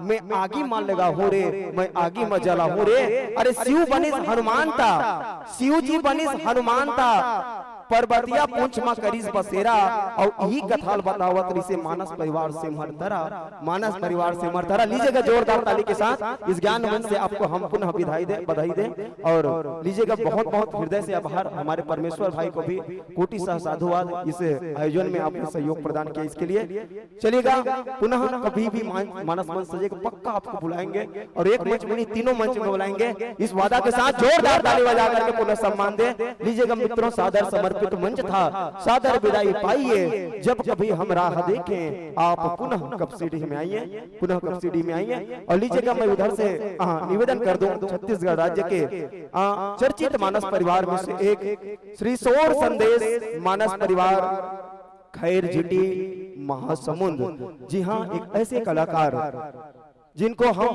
मैं आगी म लगाहूं रे, मैं आगी म जलाहूं रे। अरे शिव बनिस हनुमान ता, शिव जी बनिस हनुमान ता, पर्वतिया पूंछ म करिस बसेरा। अउ इही कथा ल बतावत रिसे मानस परिवार सेमहरतरा, मानस परिवार सेमहरतरा। लीजिएगा जोरदार ताली के साथ इस ज्ञान मंच से आपको हम पुनः विधाई दे, बधाई दे। और लीजिएगा बहुत बहुत हृदय से आभार हमारे परमेश्वर भाई को भी कोटि सह साधुवाद इस आयोजन में आपने सहयोग प्रदान किया इसके लिए। चलिएगा, पुनः कभी भी मान-, मानस मंच सजेगा, पक्का आपको बुलाएंगे और एक मंच में नहीं, तीनों मंच में बुलाएंगे। इस वादा के साथ जोरदार ताली बजा करके पुनः सम्मान दें। लीजिएगा मित्रों, सादर समर्पित मंच था, सादर विदाई पाइए। जब कभी हम राह देखें, आप पुनः कपसीडीह में आइए, पुनः कपसीडीह में आइए। और लीजिएगा, मैं उधर से, हाँ, निवेदन कर दूं, छत्तीसगढ़ राज्य के, आ, चर्चित मानस परिवार में से एक श्री सौर संदेश मानस परिवार खैर झिटी महासमुंद। जी हाँ, एक ऐसे कलाकार जिनको हम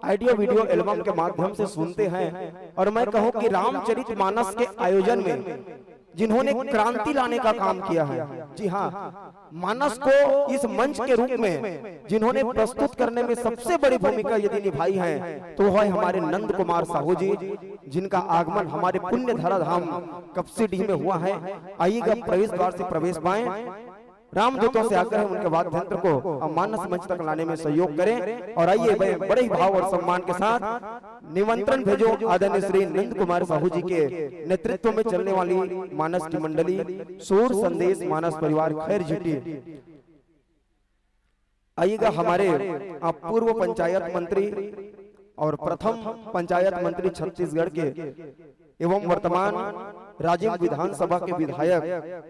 ऑडियो वीडियो एल्बम के माध्यम से सुनते हैं, और मैं कहूँ कि रामचरित मानस के आयोजन में जिन्होंने क्रांति लाने का काम किया है, जी हाँ, मानस को इस मंच के रूप में जिन्होंने प्रस्तुत करने में सबसे बड़ी भूमिका यदि निभाई है, तो वह है हमारे नंद कुमार साहू जी, जिनका आगमन हमारे पुण्य धरा धाम कपसीडीह में हुआ है। आइएगा, प्रवेश द्वार से प्रवेश पाएं। रामदूतों से आग्रह है उनके वाद्य यंत्र को, अ, मानस मंच तक लाने में सहयोग करें। और आइए, बड़े, बड़े ही भाव और सम्मान के साथ निमंत्रण भेजो आदरणीय श्री नंद कुमार साहू जी के नेतृत्व में चलने वाली मानस की मंडली सूर संदेश मानस परिवार खैर झिटी। आइएगा, हमारे, अ, पूर्व पंचायत मंत्री और प्रथम पंचायत मंत्री छत्तीसगढ़ के एवं वर्तमान राजिम विधानसभा के विधायक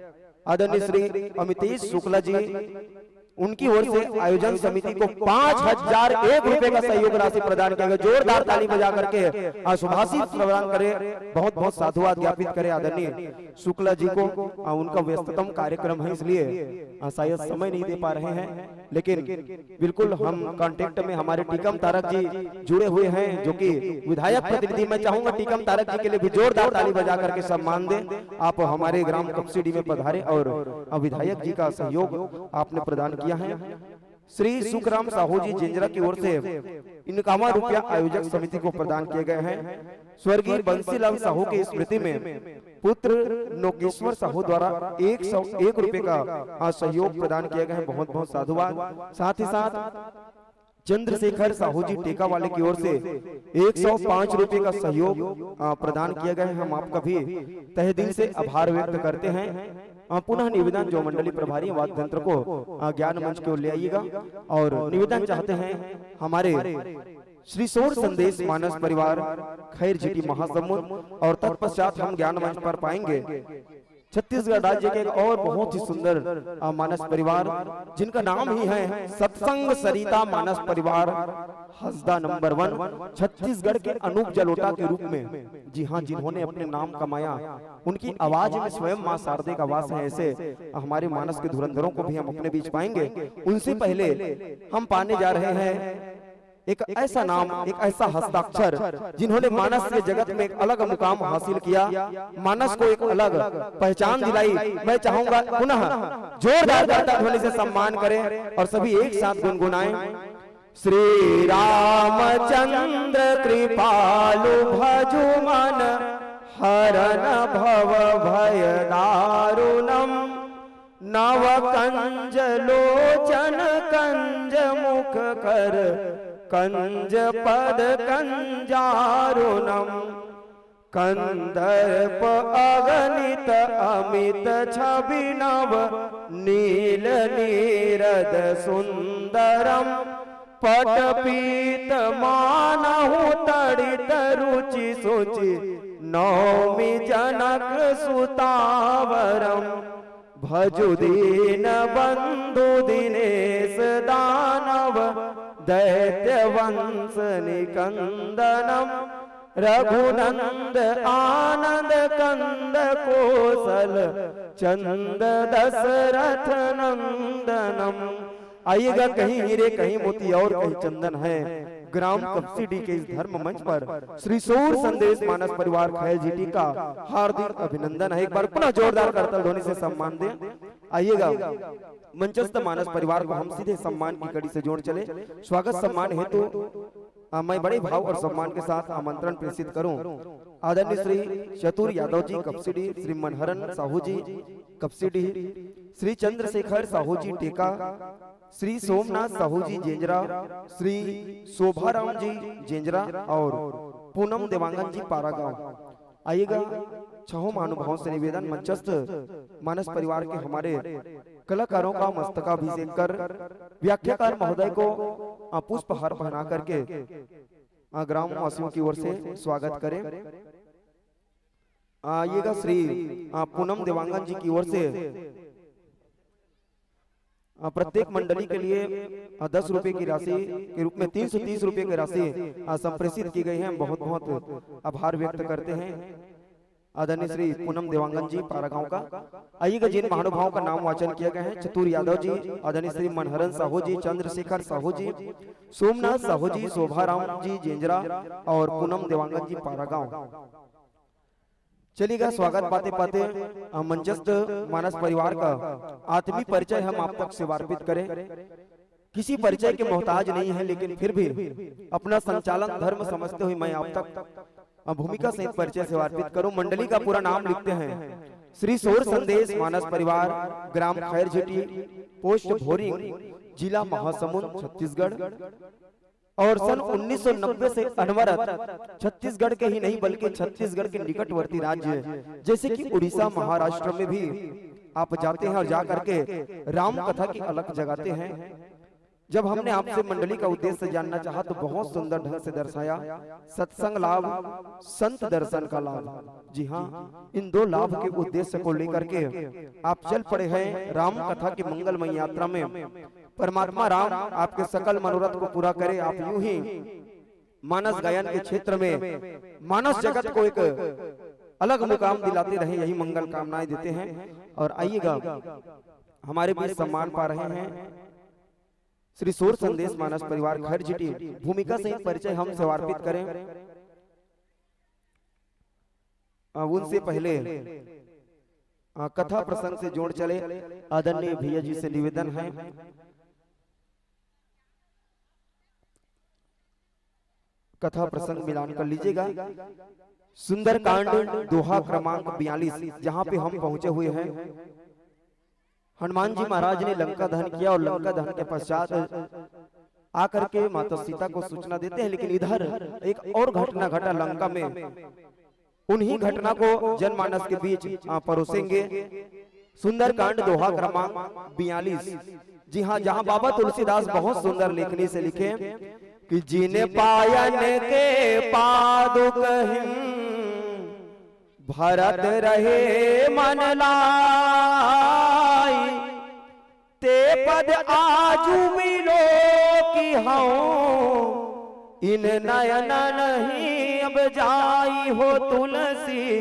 आदरणीय श्री अमितेश शुक्ला जी, उनकी ओर से आयोजन समिति को पाँच हजार एक रुपए का सहयोग राशि प्रदान किया गया। जोरदार ताली बजा करके, आ, शुभाशीष प्रदान करें, बहुत बहुत साधुवाद ज्ञापित करें आदरणीय शुक्ला जी को, आ, उनका व्यस्ततम कार्यक्रम है, इसलिए, आ, शायद समय नहीं दे पा रहे हैं, लेकिन बिल्कुल हम कांटेक्ट में, हमारे टीकम तारक जी जुड़े हुए हैं, जो कि विधायक प्रतिनिधि। मैं चाहूंगा टीकम तारक जी के लिए भी जोरदार ताली बजा करके सम्मान दें। आप हमारे ग्राम कपसीडी में पधारे और विधायक जी का सहयोग आपने प्रदान किया है। श्री सुखराम साहू जी जिंजरा की ओर से इक्यावन रुपया आयोजक समिति को प्रदान किए गए हैं। स्वर्गीय बंसीलाल साहू की स्मृति में पुत्र नोकेश्वर साहू द्वारा एक सौ एक रुपए का, आ, सहयोग प्रदान किया गया है। बहुत बहुत साधुवाद। साथ ही साथ चंद्रशेखर साहू जी टेका वाले की ओर से एक सौ पाँच रुपए का सहयोग, अ, प्रदान किया गया है। हम आपका भी तहे दिल से आभार व्यक्त करते हैं। अ, पुनः निवेदन, जो मंडली प्रभारी वाद्य यंत्र को, अ, ज्ञान मंच की ओर ले आइएगा और निवेदन चाहते हैं हमारे श्री सौर संदेश मानस परिवार खैर जीटी महासमुंद और तत्पश्चात हम ज्ञान मंच पर पाएंगे छत्तीसगढ़ राज्य के एक और बहुत ही सुंदर, अ, मानस परिवार, जिनका नाम ही है सत्संग सरिता मानस परिवार, हसदा नंबर वन, छत्तीसगढ़ के अनूप जलोटा के रूप में। जी हाँ, जिन्होंने अपने नाम कमाया, उनकी आवाज में स्वयं माँ शारदे का वास है। ऐसे हमारे मानस के धुरंधरों को भी हम अपने बीच पाएंगे। उनसे पहले हम पाने जा रहे हैं एक ऐसा नाम, एक ऐसा हस्ताक्षर, जिन्होंने मानस के जगत में एक अलग मुकाम हासिल किया, मानस को एक अलग पहचान दिलाई। मैं चाहूंगा पुनः जोरदार करताल ध्वनि से सम्मान करें और सभी एक साथ गुनगुनाएं। श्री रामचंद्र कृपालु भजु मन हरण भव भय दारुणम। नव कंज लोचन कंज मुख कर कंज पद कंजारुणम। कंदर्प अगणित अमित छवि नव नील नीरद सुंदरम। पट पीत मानहु तड़ित रुचि सुचि नौमि जनक सुतावरम। भजु दीन बंधु दिनेश दानव दैत्य वंश निकंदनम। रघुनंद आनंद कंद कोसल चंद दशरथ नंदनम। आइएगा, कहीं हीरे कहीं मोती और कहीं चंदन है। ग्राम कपसीडी के इस धर्म मंच पर श्री सूर संदेश मानस परिवार खैर जीटी का हार्दिक अभिनंदन है। एक बार पुनः जोरदार करतल ध्वनि से सम्मान दें। आइएगा, मंचस्थ मानस परिवार को हम सीधे सम्मान की कड़ी से जोड़ चले। स्वागत सम्मान हेतु, अ, मैं बड़े भाव और सम्मान के साथ आमंत्रण प्रेषित करूं आदरणीय श्री चतुर यादव जी कपसीडी, श्री मनहरन साहू जी कपसीडी, श्री चंद्रशेखर साहू जी टेका, श्री सोमनाथ साहू जी जेंजरा, श्री शोभाराम जी जेंजरा और पूनम देवांगन जी पारागांव। आइएगा, छहों महानुभावों से निवेदन, मंचस्थ मानस परिवार के हमारे कलाकारों का मस्तकाभिषेक कर व्याख्याकार महोदय को, आ, पुष्पहार पहना करके, आ, ग्रामवासियों की ओर से स्वागत करें। आइएगा, श्री, आ, पूनम देवांगन जी की ओर से, आ, प्रत्येक मंडली के लिए, आ, दस रुपए की राशि के रूप में तीन सौ तीस रुपए की राशि, आ, संप्रेषित की गई है। हम बहुत बहुत आभार व्यक्त करते हैं आदरणीय श्री पूनम देवांगन जी पारागांव का। आइएगा, जिन महानुभावों का नाम वाचन किया गया है, चतुर यादव जी, आदरणीय श्री मनहरन साहू जी, चंद्रशेखर साहू जी, सोमनाथ साहू जी, शोभाराम जी जेंजरा और पूनम देवांगन जी पारागांव। चलिएगा, स्वागत पाते पाते, अ, मंचस्थ मानस परिवार का आत्मीय परिचय हम आप तक सेवार्पित करें। किसी परिचय के मोहताज नहीं है, लेकिन फिर भी अपना संचालन धर्म समझते हुए मैं आप तक, अ, भूमिका सहित परिचय सेवार्पित करूं। मंडली का पूरा नाम लिखते हैं श्री सौर संदेश मानस परिवार, ग्राम खैरझिटी, पोस्ट भोरिंग, जिला महासमुंद, छत्तीसगढ़। और सन उन्नीस सौ नब्बे से अनवरत छत्तीसगढ़ के ही नहीं, बल्कि छत्तीसगढ़ के निकटवर्ती राज्य जैसे कि उड़ीसा, महाराष्ट्र में भी आप जाते हैं और जा करके राम कथा की अलख जगाते हैं। जब हमने आपसे मंडली का उद्देश्य जानना चाहा तो बहुत सुंदर ढंग से दर्शाया, सत्संग लाभ, संत दर्शन का लाभ। जी हाँ, इन दो लाभ के उद्देश्य को लेकर के आप चल पड़े हैं राम कथा की मंगलमय यात्रा में। परमात्मा राम आपके सकल मनोरथ को पूरा करे। आप यूं ही मानस गायन के क्षेत्र में मानस जगत को एक अलग मुकाम दिलाते रहे, यही मंगल कामनाएं देते हैं। और आइएगा, हमारे बीच सम्मान पा रहे हैं श्री सूर संदेश मानस परिवार खैरझिटी। भूमिका सहित परिचय हम समर्पित करें। अ, उनसे पहले, अ, कथा प्रसंग से जोड़ चले आदरणीय भैया जी से निवेदन है, कथा प्रसंग मिलान कर लीजिएगा। सुंदरकांड दोहा क्रमांक बयालीस, जहां पे हम पहुंचे हुए हैं। हनुमान जी महाराज ने लंका दहन किया और लंका दहन के पश्चात आकर के माता सीता को सूचना देते हैं। लेकिन इधर एक और घटना घटा लंका में, उन्हीं घटना को जनमानस के बीच, आ, परोसेंगे। सुंदरकांड दोहा क्रमांक बयालीस। जी हाँ, जहाँ बाबा तुलसीदास बहुत सुंदर लेखनी से लिखे कि "जिन पायन के पादुक हिन भरत रहे मन लाई, ते पद आजु बिलो की हूँ, इन नयन नहीं अब जाई हो तुलसी,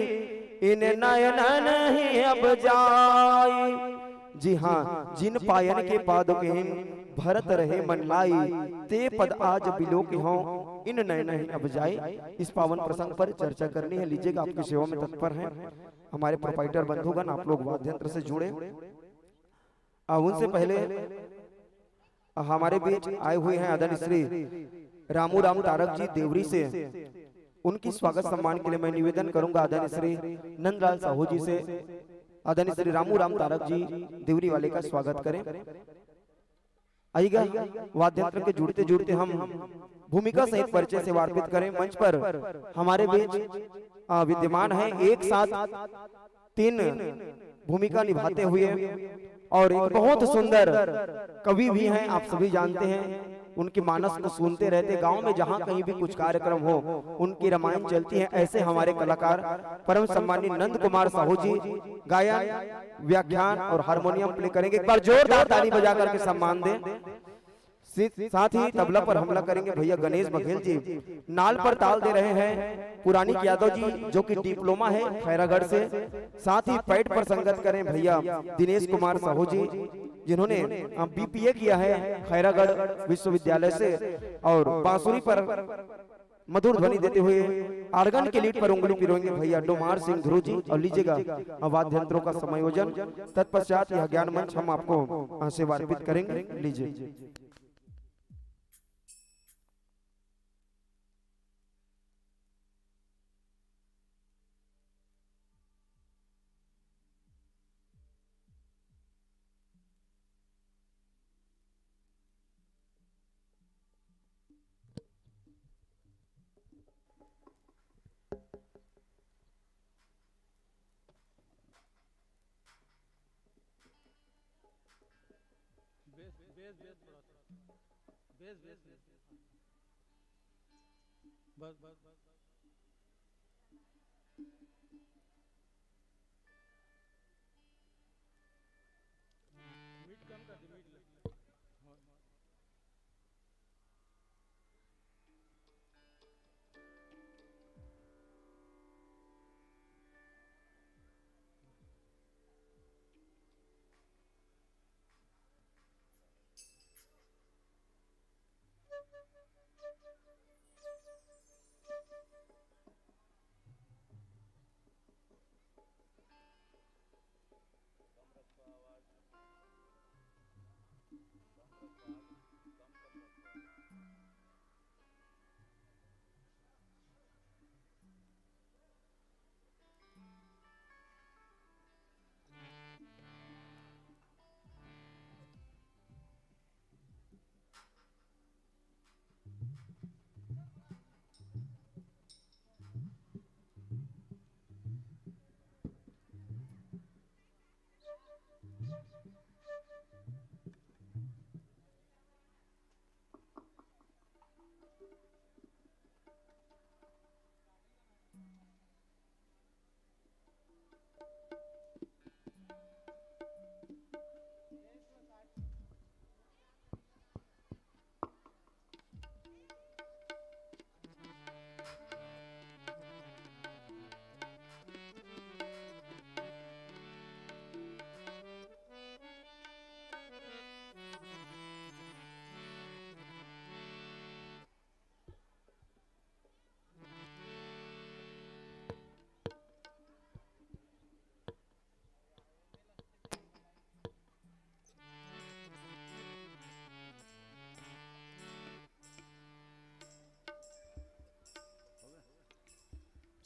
इन नयन नहीं अब जाई।" जी हाँ, "जिन पायन के पादुक हिन भरत रहे मन लाई, ते पद आज बिलो की हूँ, इन नयन नहीं अब जाई।" इस पावन प्रसंग पर चर्चा करनी है। लीजिएगा, आपकी सेवा में तत्पर हैं हमारे प्रोपाइटर बंधुगण, आप लोग वाद्य यंत्र से जुड़े। आ, उनसे पहले हमारे बीच आए हुए हैं आदरणीय श्री रामू राम तारक जी देवरी से। उनकी स्वागत सम्मान के लिए मैं निवेदन करूंगा आदरणीय श्री नंदलाल साहू जी से। आदरणीय श्री रामू राम तारक जी देवरी वाले का स्वागत करें। आइएगा, वाद्य यंत्र के जुड़ते जुड़ते हम भूमिका सहित परिचय सेवा अर्पित करें। मंच पर हमारे बीच, आ, विद्यमान है एक साथ तीन भूमिका निभाते हुए, और एक बहुत सुंदर कवि भी हैं, आप सभी जानते हैं। उनके मानस को सुनते रहते, गांव में जहां कहीं भी कुछ कार्यक्रम हो, उनकी रामायण चलती है। ऐसे हमारे कलाकार परम सम्मानित नंद कुमार साहू जी गायन, व्याख्यान और हारमोनियम प्ले करेंगे। एक बार जोरदार ताली बजा करके सम्मान दें। सी-, साथ ही तबला पर हमला करेंगे भैया गणेश बघेल जी, नाल पर ताल दे रहे हैं पुरानी यादव जी, जो कि डिप्लोमा है खैरागढ़ से। साथ ही पैड पर संगत करें भैया दिनेश कुमार साहू जी, जिन्होंने, अ, बीपीए किया है खैरागढ़ विश्वविद्यालय से। और बांसुरी पर मधुर ध्वनि देते हुए आर्गन के लीड पर उंगली पिरोएंगे भैया डोमार सिंह ध्रुव जी। और लीजिएगा, अ, वाद्य यंत्रों का समायोजन, तत्पश्चात यह ज्ञान मंच हम आपको, अ, सेवा अर्पित करेंगे। लीजिए। बेस, बेस, बेस थोड़ा सा। Bass, bass, bass. बस, बस, बस। मीट कम कर दे, मीट ले। हाँ।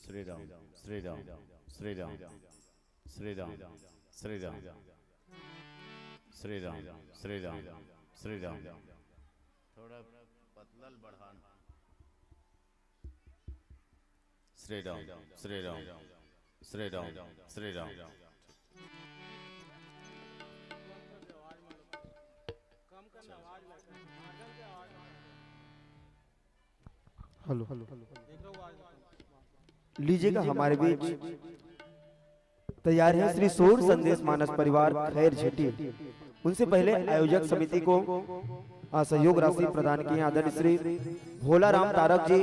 श्री राम, श्री राम, श्री राम, श्री राम, श्री राम, श्री राम, श्री राम, श्री राम। थोड़ा पतला ल बढ़ान। Shri Ram, Shri Ram, Shri Ram, Shri Ram. Hello, hello, hello. लीजिएगा, हमारे बीच तैयार है श्री सौर संदेश मानस परिवार खैर झेटी। उनसे पहले आयोजक समिति को, आ, सहयोग राशि प्रदान किए आदरणीय श्री भोला राम तारक जी,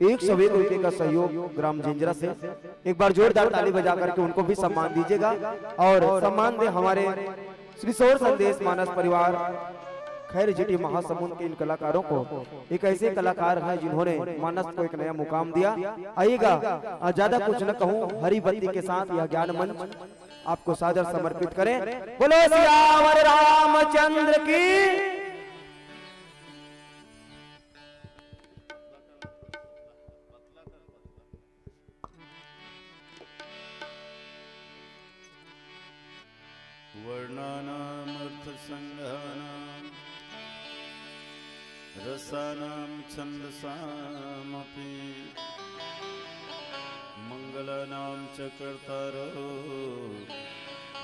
एक सौ एक रुपये का सहयोग ग्राम जिंजरा से। एक बार जोरदार ताली बजा करके उनको भी सम्मान दीजिएगा। और सम्मान दे हमारे श्री सौर संदेश मानस परिवार खैर झेटी महासमुंद के इन कलाकारों को। एक ऐसे कलाकार हैं जिन्होंने मानस को एक नया मुकाम दिया। आइएगा, आ, ज्यादा कुछ न कहूँ, हरी बत्ती के साथ यह ज्ञान मंच आपको सादर समर्पित करें। बोलो सियावर रामचंद्र की। वर्णानामर्थसङ्घानां रसानां छन्दसामपि। मङ्गलानां च कर्तारो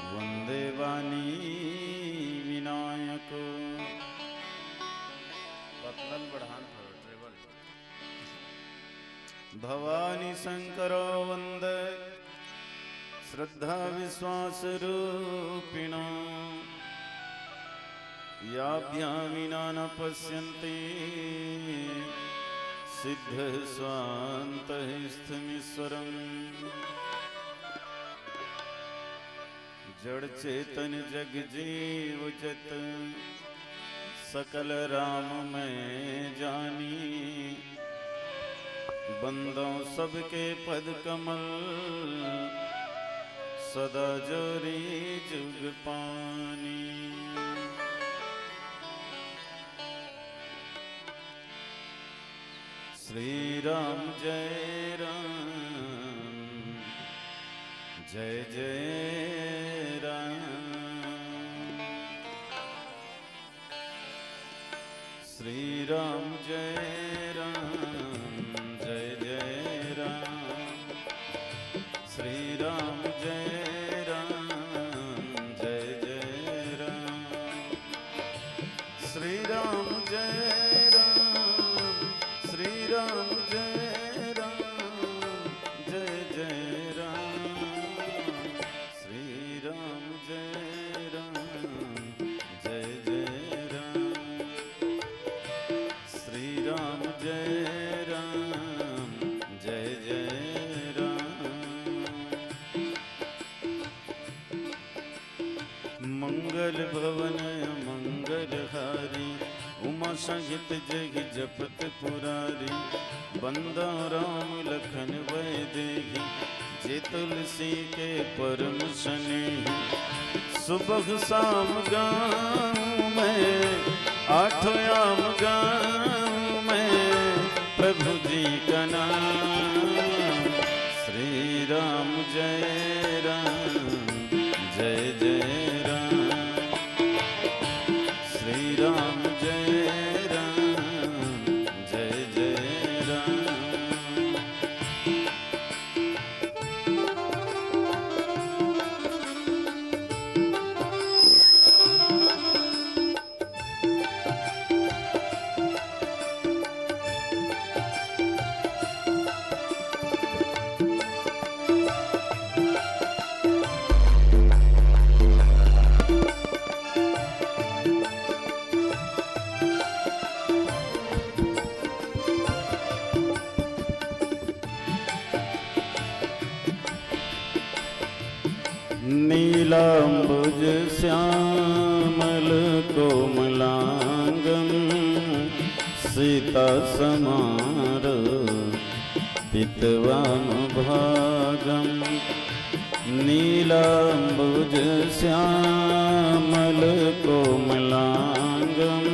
वन्दे वाणी विनायको। पतला ल बढ़ान थोड़ा, treble। भवानी शंकरो वन्दे श्रद्धा विश्वास रूपिणो। याभ्यां विना न पश्यन्ति सिद्ध स्वान्तः स्थमीश्वरम्। जड़ चेतन जग जीव जत सकल राम मैं जानी। बंदों सबके पद कमल सदा जोरी जुग पानी। श्री राम जय राम जय जय राम। श्री राम जय राम जय जय राम। श्री राम जय राम जय जय राम। श्री राम जय राम। श्री राम जय राम जय जय राम। श्री राम जय राम जय जय राम। श्री राम जय राम जय जय राम। मंगल भवन मंगल हारी, उमा सहित जहि जपत पुरारी। बंदा राम लखन वैदेही, जे तुलसी के परम स्नेही। सुबह शाम गाऊं मैं आठ याम गाऊं मैं प्रभु जी का नाम। श्री राम जय राम जय जय राम। श्री राम जय राम जय जय राम। नीलाम्बुज श्यामल कोमलांगं सीता समार पितवाम भागम। नीलाम्बुज श्यामल कोमलांगम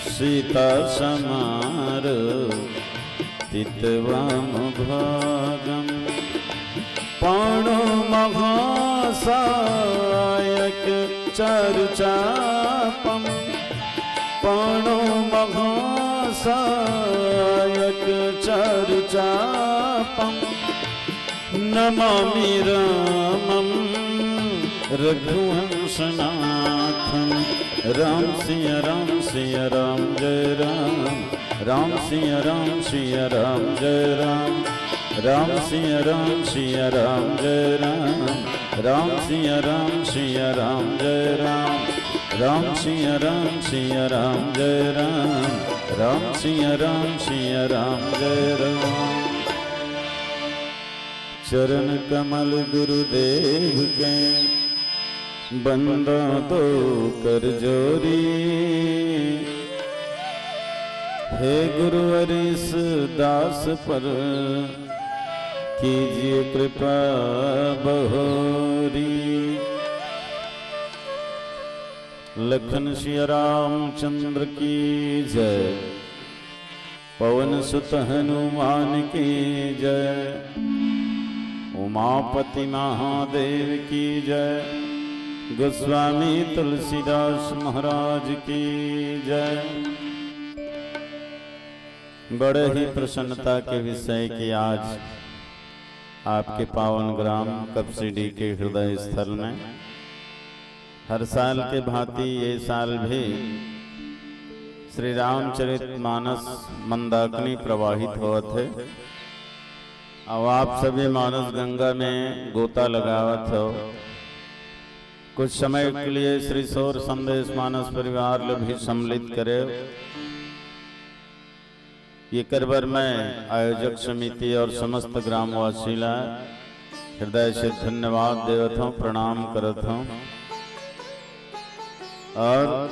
सीता समार पितवाम भागम। पाणो महासायक चारु चापम। सायक चर्चापं नमामि रामं रघुवंशनाथं। राम सिया राम सिया राम जय राम। राम सिया राम सिया राम जय राम। राम सिया राम सिया राम जय राम। राम सिया राम सिया राम जय राम। राम सिया राम सिया राम जय राम। राम सिया राम सिया राम जय राम। चरण कमल गुरुदेव के बंदा दो कर जोरी। हे गुरुवर इस दास पर कीजिए कृपा बहोरी। लखन सिया रामचंद्र की जय। पवन सुत हनुमान की जय। उमापति महादेव की जय। गोस्वामी तुलसीदास महाराज की जय। बड़े ही प्रसन्नता के विषय कि आज आपके पावन ग्राम कपसीडी के हृदय स्थल में हर साल के भांति ये साल भी श्री रामचरित मानस मंदाकिनी प्रवाहित होत हे। अब आप सभी मानस गंगा में गोता लगावत हो। कुछ समय के लिए श्री सौर संदेश मानस परिवार ल भी सम्मिलित करे। एकर बर मैं आयोजक समिति और समस्त ग्रामवासी ला हृदय से धन्यवाद देवत हूँ, प्रणाम करत हूँ और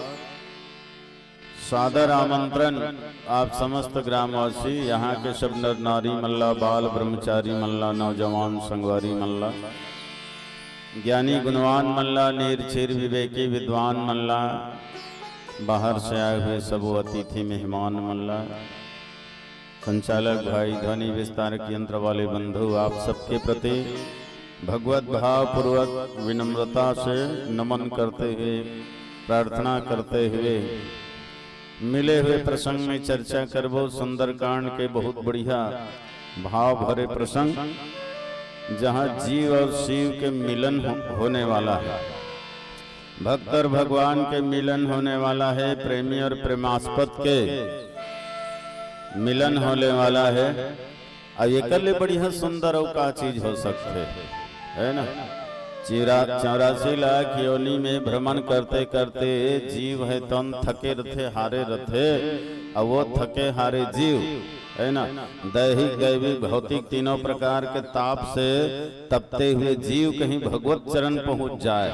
सादर आमंत्रण आप समस्त ग्रामवासी, यहाँ के सब नर नारी मन ला, बाल ब्रह्मचारी मन ला, नौजवान संगवारी मन ला, ज्ञानी गुणवान मन ला, नीर क्षीर विवेकी विद्वान मन ला, बाहर से आए हुए सबो अतिथि मेहमान मन ला, संचालक भाई, ध्वनि विस्तारक यंत्र वाले बंधु, आप सबके प्रति भगवत भावपूर्वक विनम्रता से नमन करते हुए, प्रार्थना करते हुए, मिले हुए प्रसंग में चर्चा करबो सुंदरकांड के बहुत बढ़िया भाव भरे प्रसंग, जहाँ जीव और शिव के मिलन हो, होने वाला है। भक्त और भगवान के मिलन होने वाला है, प्रेमी और प्रेमास्पद के मिलन होने वाला है। अब एकर ले बढ़िया सुंदर अउ का चीज हो सकथे, है ना? चिरा-, चौरासी लाख योनि में भ्रमण करते करते जीव है तन थके रथे, हारे रथे, अब वो थके हारे जीव, है ना, दैहिक, दैविक, भौतिक तीनों प्रकार के ताप से तपते हुए जीव कहीं भगवत चरण पहुंच जाए,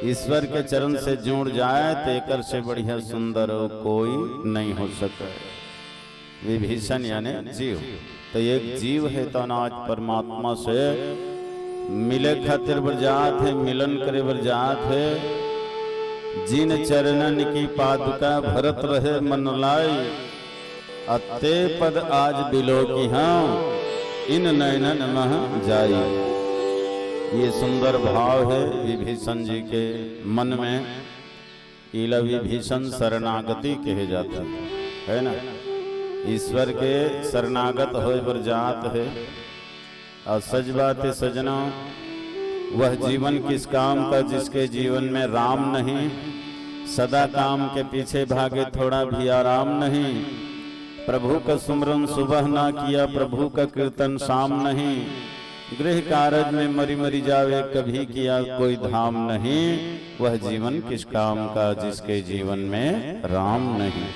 ईश्वर के चरण से जुड़ जाए, तो एकर से बढ़िया सुंदर कोई नहीं हो सके। विभीषण यानी जीव, तो एक जीव है तो आज परमात्मा से मिले खातिर बर जात है, मिलन करे बर जात है। जिन चरणन की पादुका भरत रहे मन लाई, अते पद आज बिलोकिहौं, इन नैनन मह जाई। ये सुंदर भाव है विभीषण जी के मन में। इला विभीषण शरणागति कहे जाथे, है ना? ईश्वर के शरणागत होए बर जात है। और सच बात है सजना, वह जीवन किस काम का जिसके जीवन में राम नहीं, सदा काम के पीछे भागे, थोड़ा भी आराम नहीं। प्रभु का सुमरन सुबह ना किया, प्रभु का कीर्तन शाम नहीं। गृह कारज में मरी मरी जावे, कभी किया कोई धाम नहीं। वह जीवन किस काम का जिसके जीवन में राम नहीं।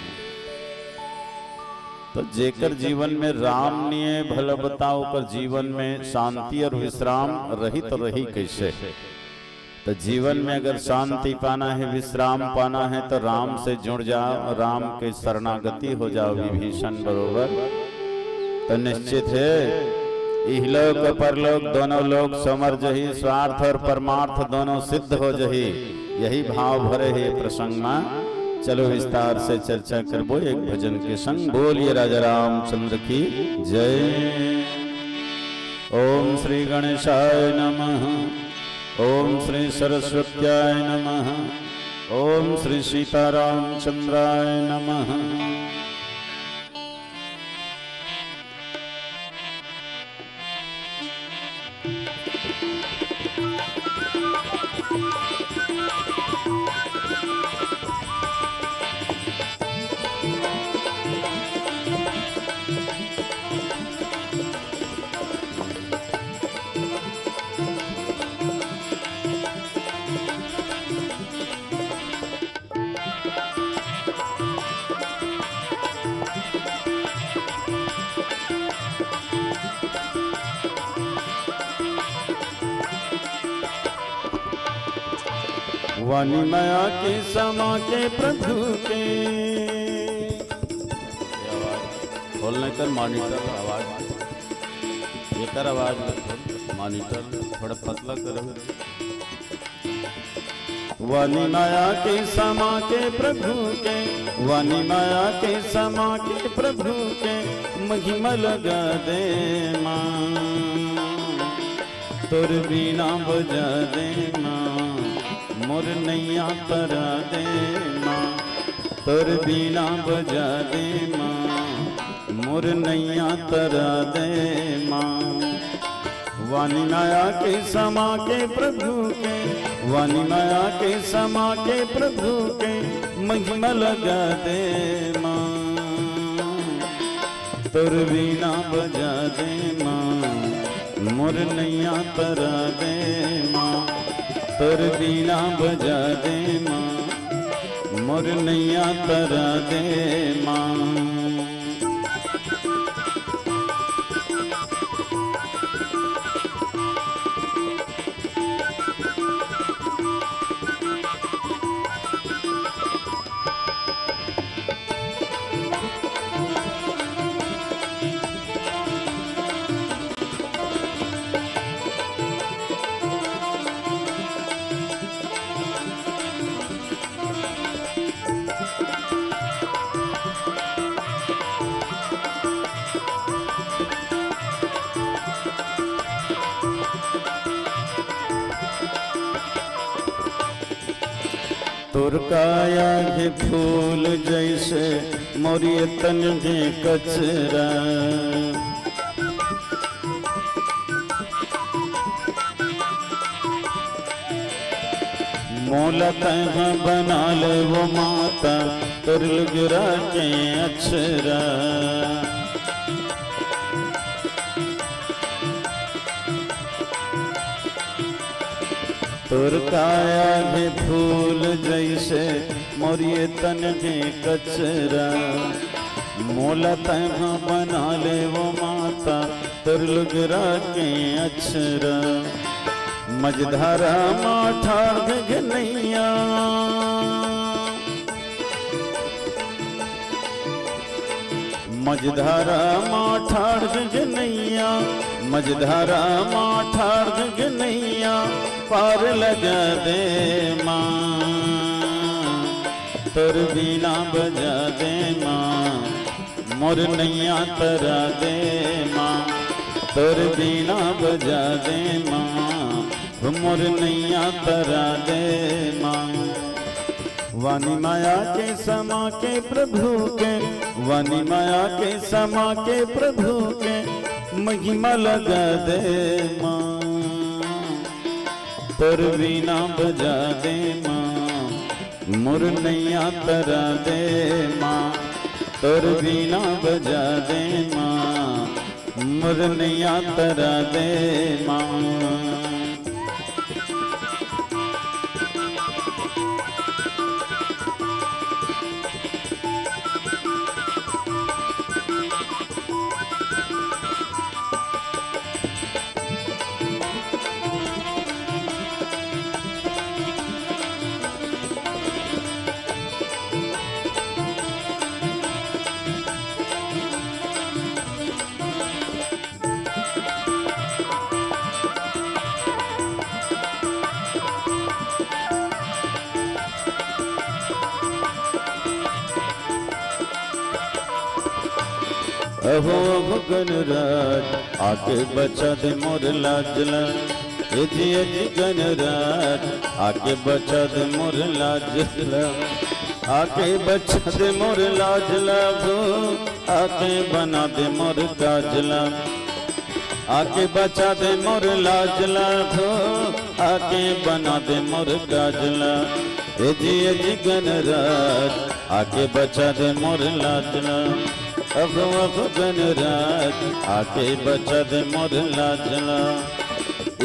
तो जेकर जीवन में राम नहीं है, भला बताओ, ओकर जीवन में शांति और विश्राम रही तो रही कैसे? तो जीवन में अगर शांति पाना है, विश्राम पाना है, तो राम से जुड़ जाओ, राम के शरणागति हो जाओ विभीषण बरोबर। तो निश्चित है इहलोक परलोक दोनों लोक संवर जही, स्वार्थ और परमार्थ दोनों सिद्ध हो जही। यही भाव भरे हे प्रसंग में। चलो विस्तार से चर्चा करबो एक भजन के संग। बोलिए राजा रामचंद्र की जय। ओम श्री गणेशाय नमः। ओम श्री सरस्वत्याय नमः। ओम श्री सीतारामचंद्राय नमः। वाणी माया के समा के प्रभु के। ये आवाज खोलने कर मॉनिटर आवाज, एकर आवाज में खोल, मॉनिटर थोड़ा पतला करो। वाणी माया के समा के प्रभु के, वाणी माया के समा के प्रभु के, महिमा लगा दे माँ। तोर बीना बजा दे माँ, मोर नैया तरा दे माँ। तोर बीना बजा दे माँ, मोर नैया तरा दे माँ। वाणी माया के समा के प्रभु के, वाणी माया के समा के प्रभु के, महिमा लगा दे माँ। तोर बीना बजा दे माँ, मोर नैया तरा दे माँ। तोर बीना बजा दे माँ, मोर नैया तरा दे माँ। तोर काया के फूल जैसे मोर ये तन के कचरा। मोला तैं बना ले वो माता, तोर लुगरा के अक्षरा। तोर काया के फूल जैसे मोर ये तन के कचरा। मोला तैं बना ले वो माता, तोर लुगरा के अक्षरा। मझधारा मा ठाढ़ गगनैया, मझधारा मा ठाढ़ गगनैया, मझधारा मा ठाढ़ गगनैया, पार लगा दे माँ। तोर बीना बजा दे माँ, मोर नैया तरा दे माँ। तोर बीना बजा दे माँ, मोर नैया तरा दे माँ। वाणी माया के समा के प्रभु के, वाणी माया के समा के प्रभु के, महिमा लगा दे माँ। तोर बीना बजा दे माँ, मोर नैया तरा दे माँ। तोर बीना बजा दे माँ, मोर नैया तरा दे माँ। अहो, अहो गणराज, आके बचा दे मोर लाज ला। ए जी, ए जी गणराज, आके बचा दे मोर लाज ला। आके बचा दे मोर लाज ला भो, आके बना दे मोर काज ला। आके बचा दे मोर लाज ला भो, आके बना दे मोर काज ला। ए जी, ए जी गणराज, आके बचा दे मोर लाज ला। अहो, अहो गणराज, आके बचा दे मोर लाज ला।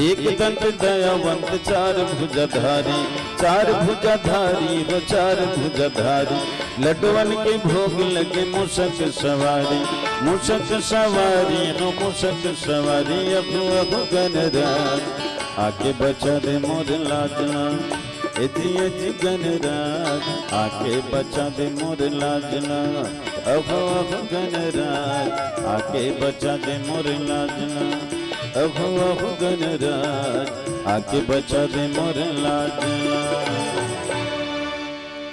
एक दंत दयावंत चार भुजाधारी, चार भुजाधारी हो चार भुजाधारी। लड्डुवन के भोग लगे मूसक सवारी, मूसक सवारी हो मूसक सवारी। अहो, अहो गणराज, आके बचा दे मोर लाज ला। एती एती गणराज, आके बचा दे मोर लाज ला। अहो अहो गणराज, आके बचा दे मोर लाज ला। अहो अहो गणराज, आके बचा दे मोर लाज ला।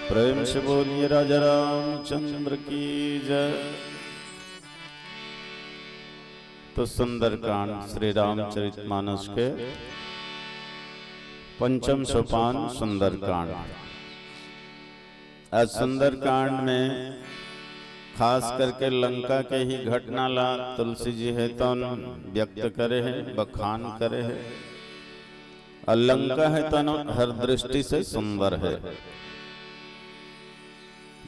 प्रेम से बोलिए राजा रामचंद्र की जय। तो सुंदरकांड, श्री रामचरित मानस के पंचम सोपान सुंदरकांड। आज सुंदरकांड में खास करके लंका के ही घटना ला तुलसी जी हे तौन व्यक्त करे हे, बखान करे हे। और लंका हे तौन हर दृष्टि से सुंदर हे।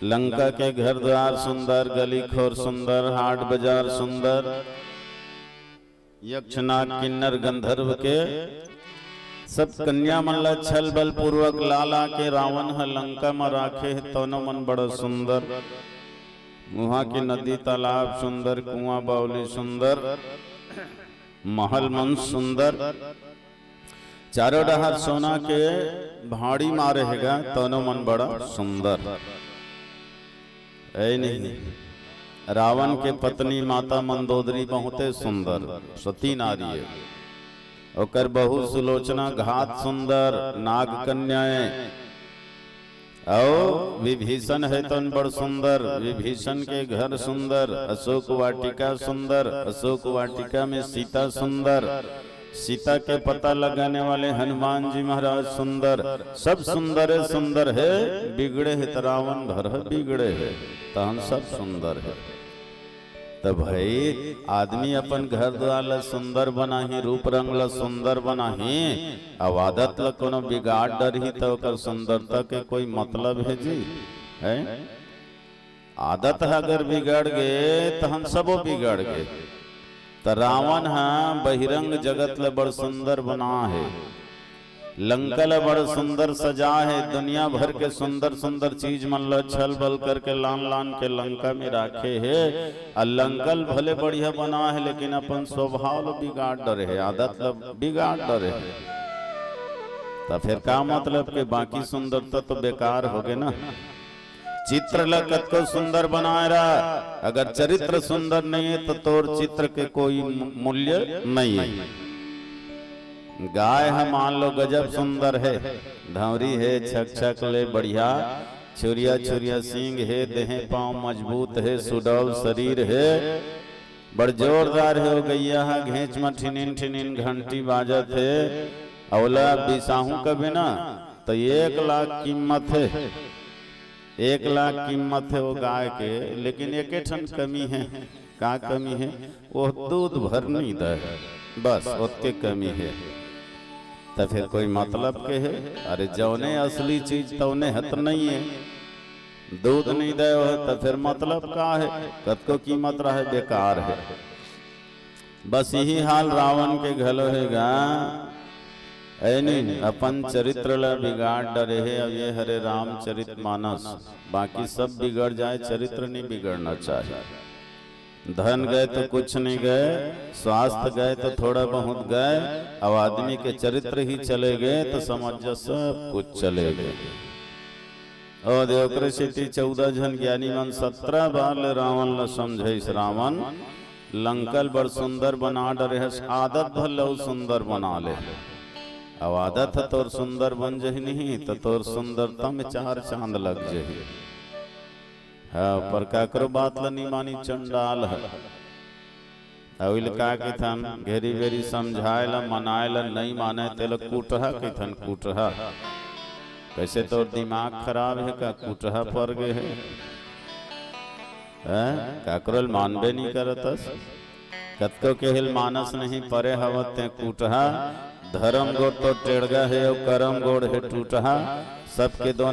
लंका के घर द्वार सुंदर, गली खोर सुंदर, हाट बाजार सुंदर, यक्ष नाग किन्नर गंधर्व के सब कन्या मन ला छल बल पूर्वक ला ला के रावण ह लंका म राखे हे, तौनो मन बड़ा सुंदर। उहाँ के नदी तालाब सुंदर, कुआं बावली सुंदर, महल मन सुंदर, चारों डहर सोना के भाड़ी मारे हे गा, तौनो मन बड़ा सुंदर। ऐ नहीं, रावण के पत्नी माता मंदोदरी बहुते सुंदर सती नारी हे। ओकर बहू सुलोचना घात सुंदर नाग कन्या हे। अउ विभीषण हे तौन बड़ सुंदर, विभीषण के घर सुंदर, अशोक वाटिका सुंदर, अशोक वाटिका में सीता सुंदर, सीता के पता लगाने वाले हनुमान जी महाराज सुंदर, सब सुंदर हे, सुंदर हे। बिगड़े हे त रावण भर ह बिगड़े हे, तहन सब सुंदर हे। त भाई, आदमी अपन घर द्वार ला सुंदर बनाही, रूप रंग ला सुंदर बनाही, अउ आदत ला कोनो बिगाड़ डरही त ओकर सुंदरता के कोई मतलब हे जी? है? आदत ह अगर बिगड़ गे, तहन सबो बिगड़ गे। त रावण ह बहिरंग जगत ला बड़ सुंदर बना हे, लंका ला बड़ सुंदर सजा हे, दुनिया भर के सुंदर सुंदर चीज मन ला छल बल करके लान लान के लंका में राखे हे। अउ लंका ल भले बढ़िया बना हे, लेकिन अपन स्वभाव ला बिगाड़ डरे हे, आदत ला बिगाड़ डरे हे। त फिर का मतलब के बाकी सुंदरता तो बेकार हो गे ना। चित्र ला कतको सुंदर बनाए रहा, अगर चरित्र सुंदर नहीं हे, त तोर चित्र के कोई मू-, मूल्य नहीं हे। गाय ह मान लो गजब सुंदर हे, धौरी हे छक छक ले बढ़िया, छुरिया छुरिया सींग हे, देहे पाँव मजबूत हे, सुडौल शरीर हे, बड़ जोरदार हे। ओ गैया ह घेंच म ठिनिन ठिनिन घंटी बाजत हे, अउ ओला बिसाहू कबे ना, त एक लाख कीमत हे। एक लाख कीमत हे वो गाय के, लेकिन एके ठन कमी हे। का कमी हे? वो दूध भर नहीं दे, बस ओतके कमी हे। त फिर कोई मतलब के हे? अरे, जौने असली चीज तौने ह त नहीं हे। दूध नहीं दे हो त फिर मतलब का हे? कतको कीमत रहे, बेकार हे। बस यही हाल रावण के घलो हे गा। ऐ नहीं, अपन चरित्र ला बिगाड़ डरे हे। अब ये हरे रामचरित मानस, बाकी सब बिगड़ जाए, चरित्र नहीं बिगड़ना चाहिए। धन गए तो कुछ नहीं गए, स्वास्थ्य गए तो थोड़ा बहुत गए, अब आदमी के चरित्र ही चले गए तो समझ जा सब कुछ चले गए। और ओकरे सेती चौदह झन ज्ञानी मन सत्रह बार ले रावण ला समझाइस, रावण लंका ल बड़ सुंदर बना डरे हस, आदत भर ल अउ सुंदर बना ले। अब आदत ह तोर सुंदर बन जही नहीं, त तोर सुंदरता में चार चांद लग जही। हाँ, पर काकरो बात ल नहीं मानी, चंडाल ह। अउ इल का कहिथन, घेरी बेरी समझाए ला, मनाए ला, नइ माने तेला कुटहा कहिथन, कुटहा। कइसे तोर दिमाग खराब हे का, कुटहा पर गे हे? हैं? काकरो ल मानबे नइ करतस। कतको केहे ल मानस नहीं, परे हवत ते कुटहा। धरम गोड़ तो टेड़गा हे अउ करम गोड़ हे टूटहा। सबके दोनों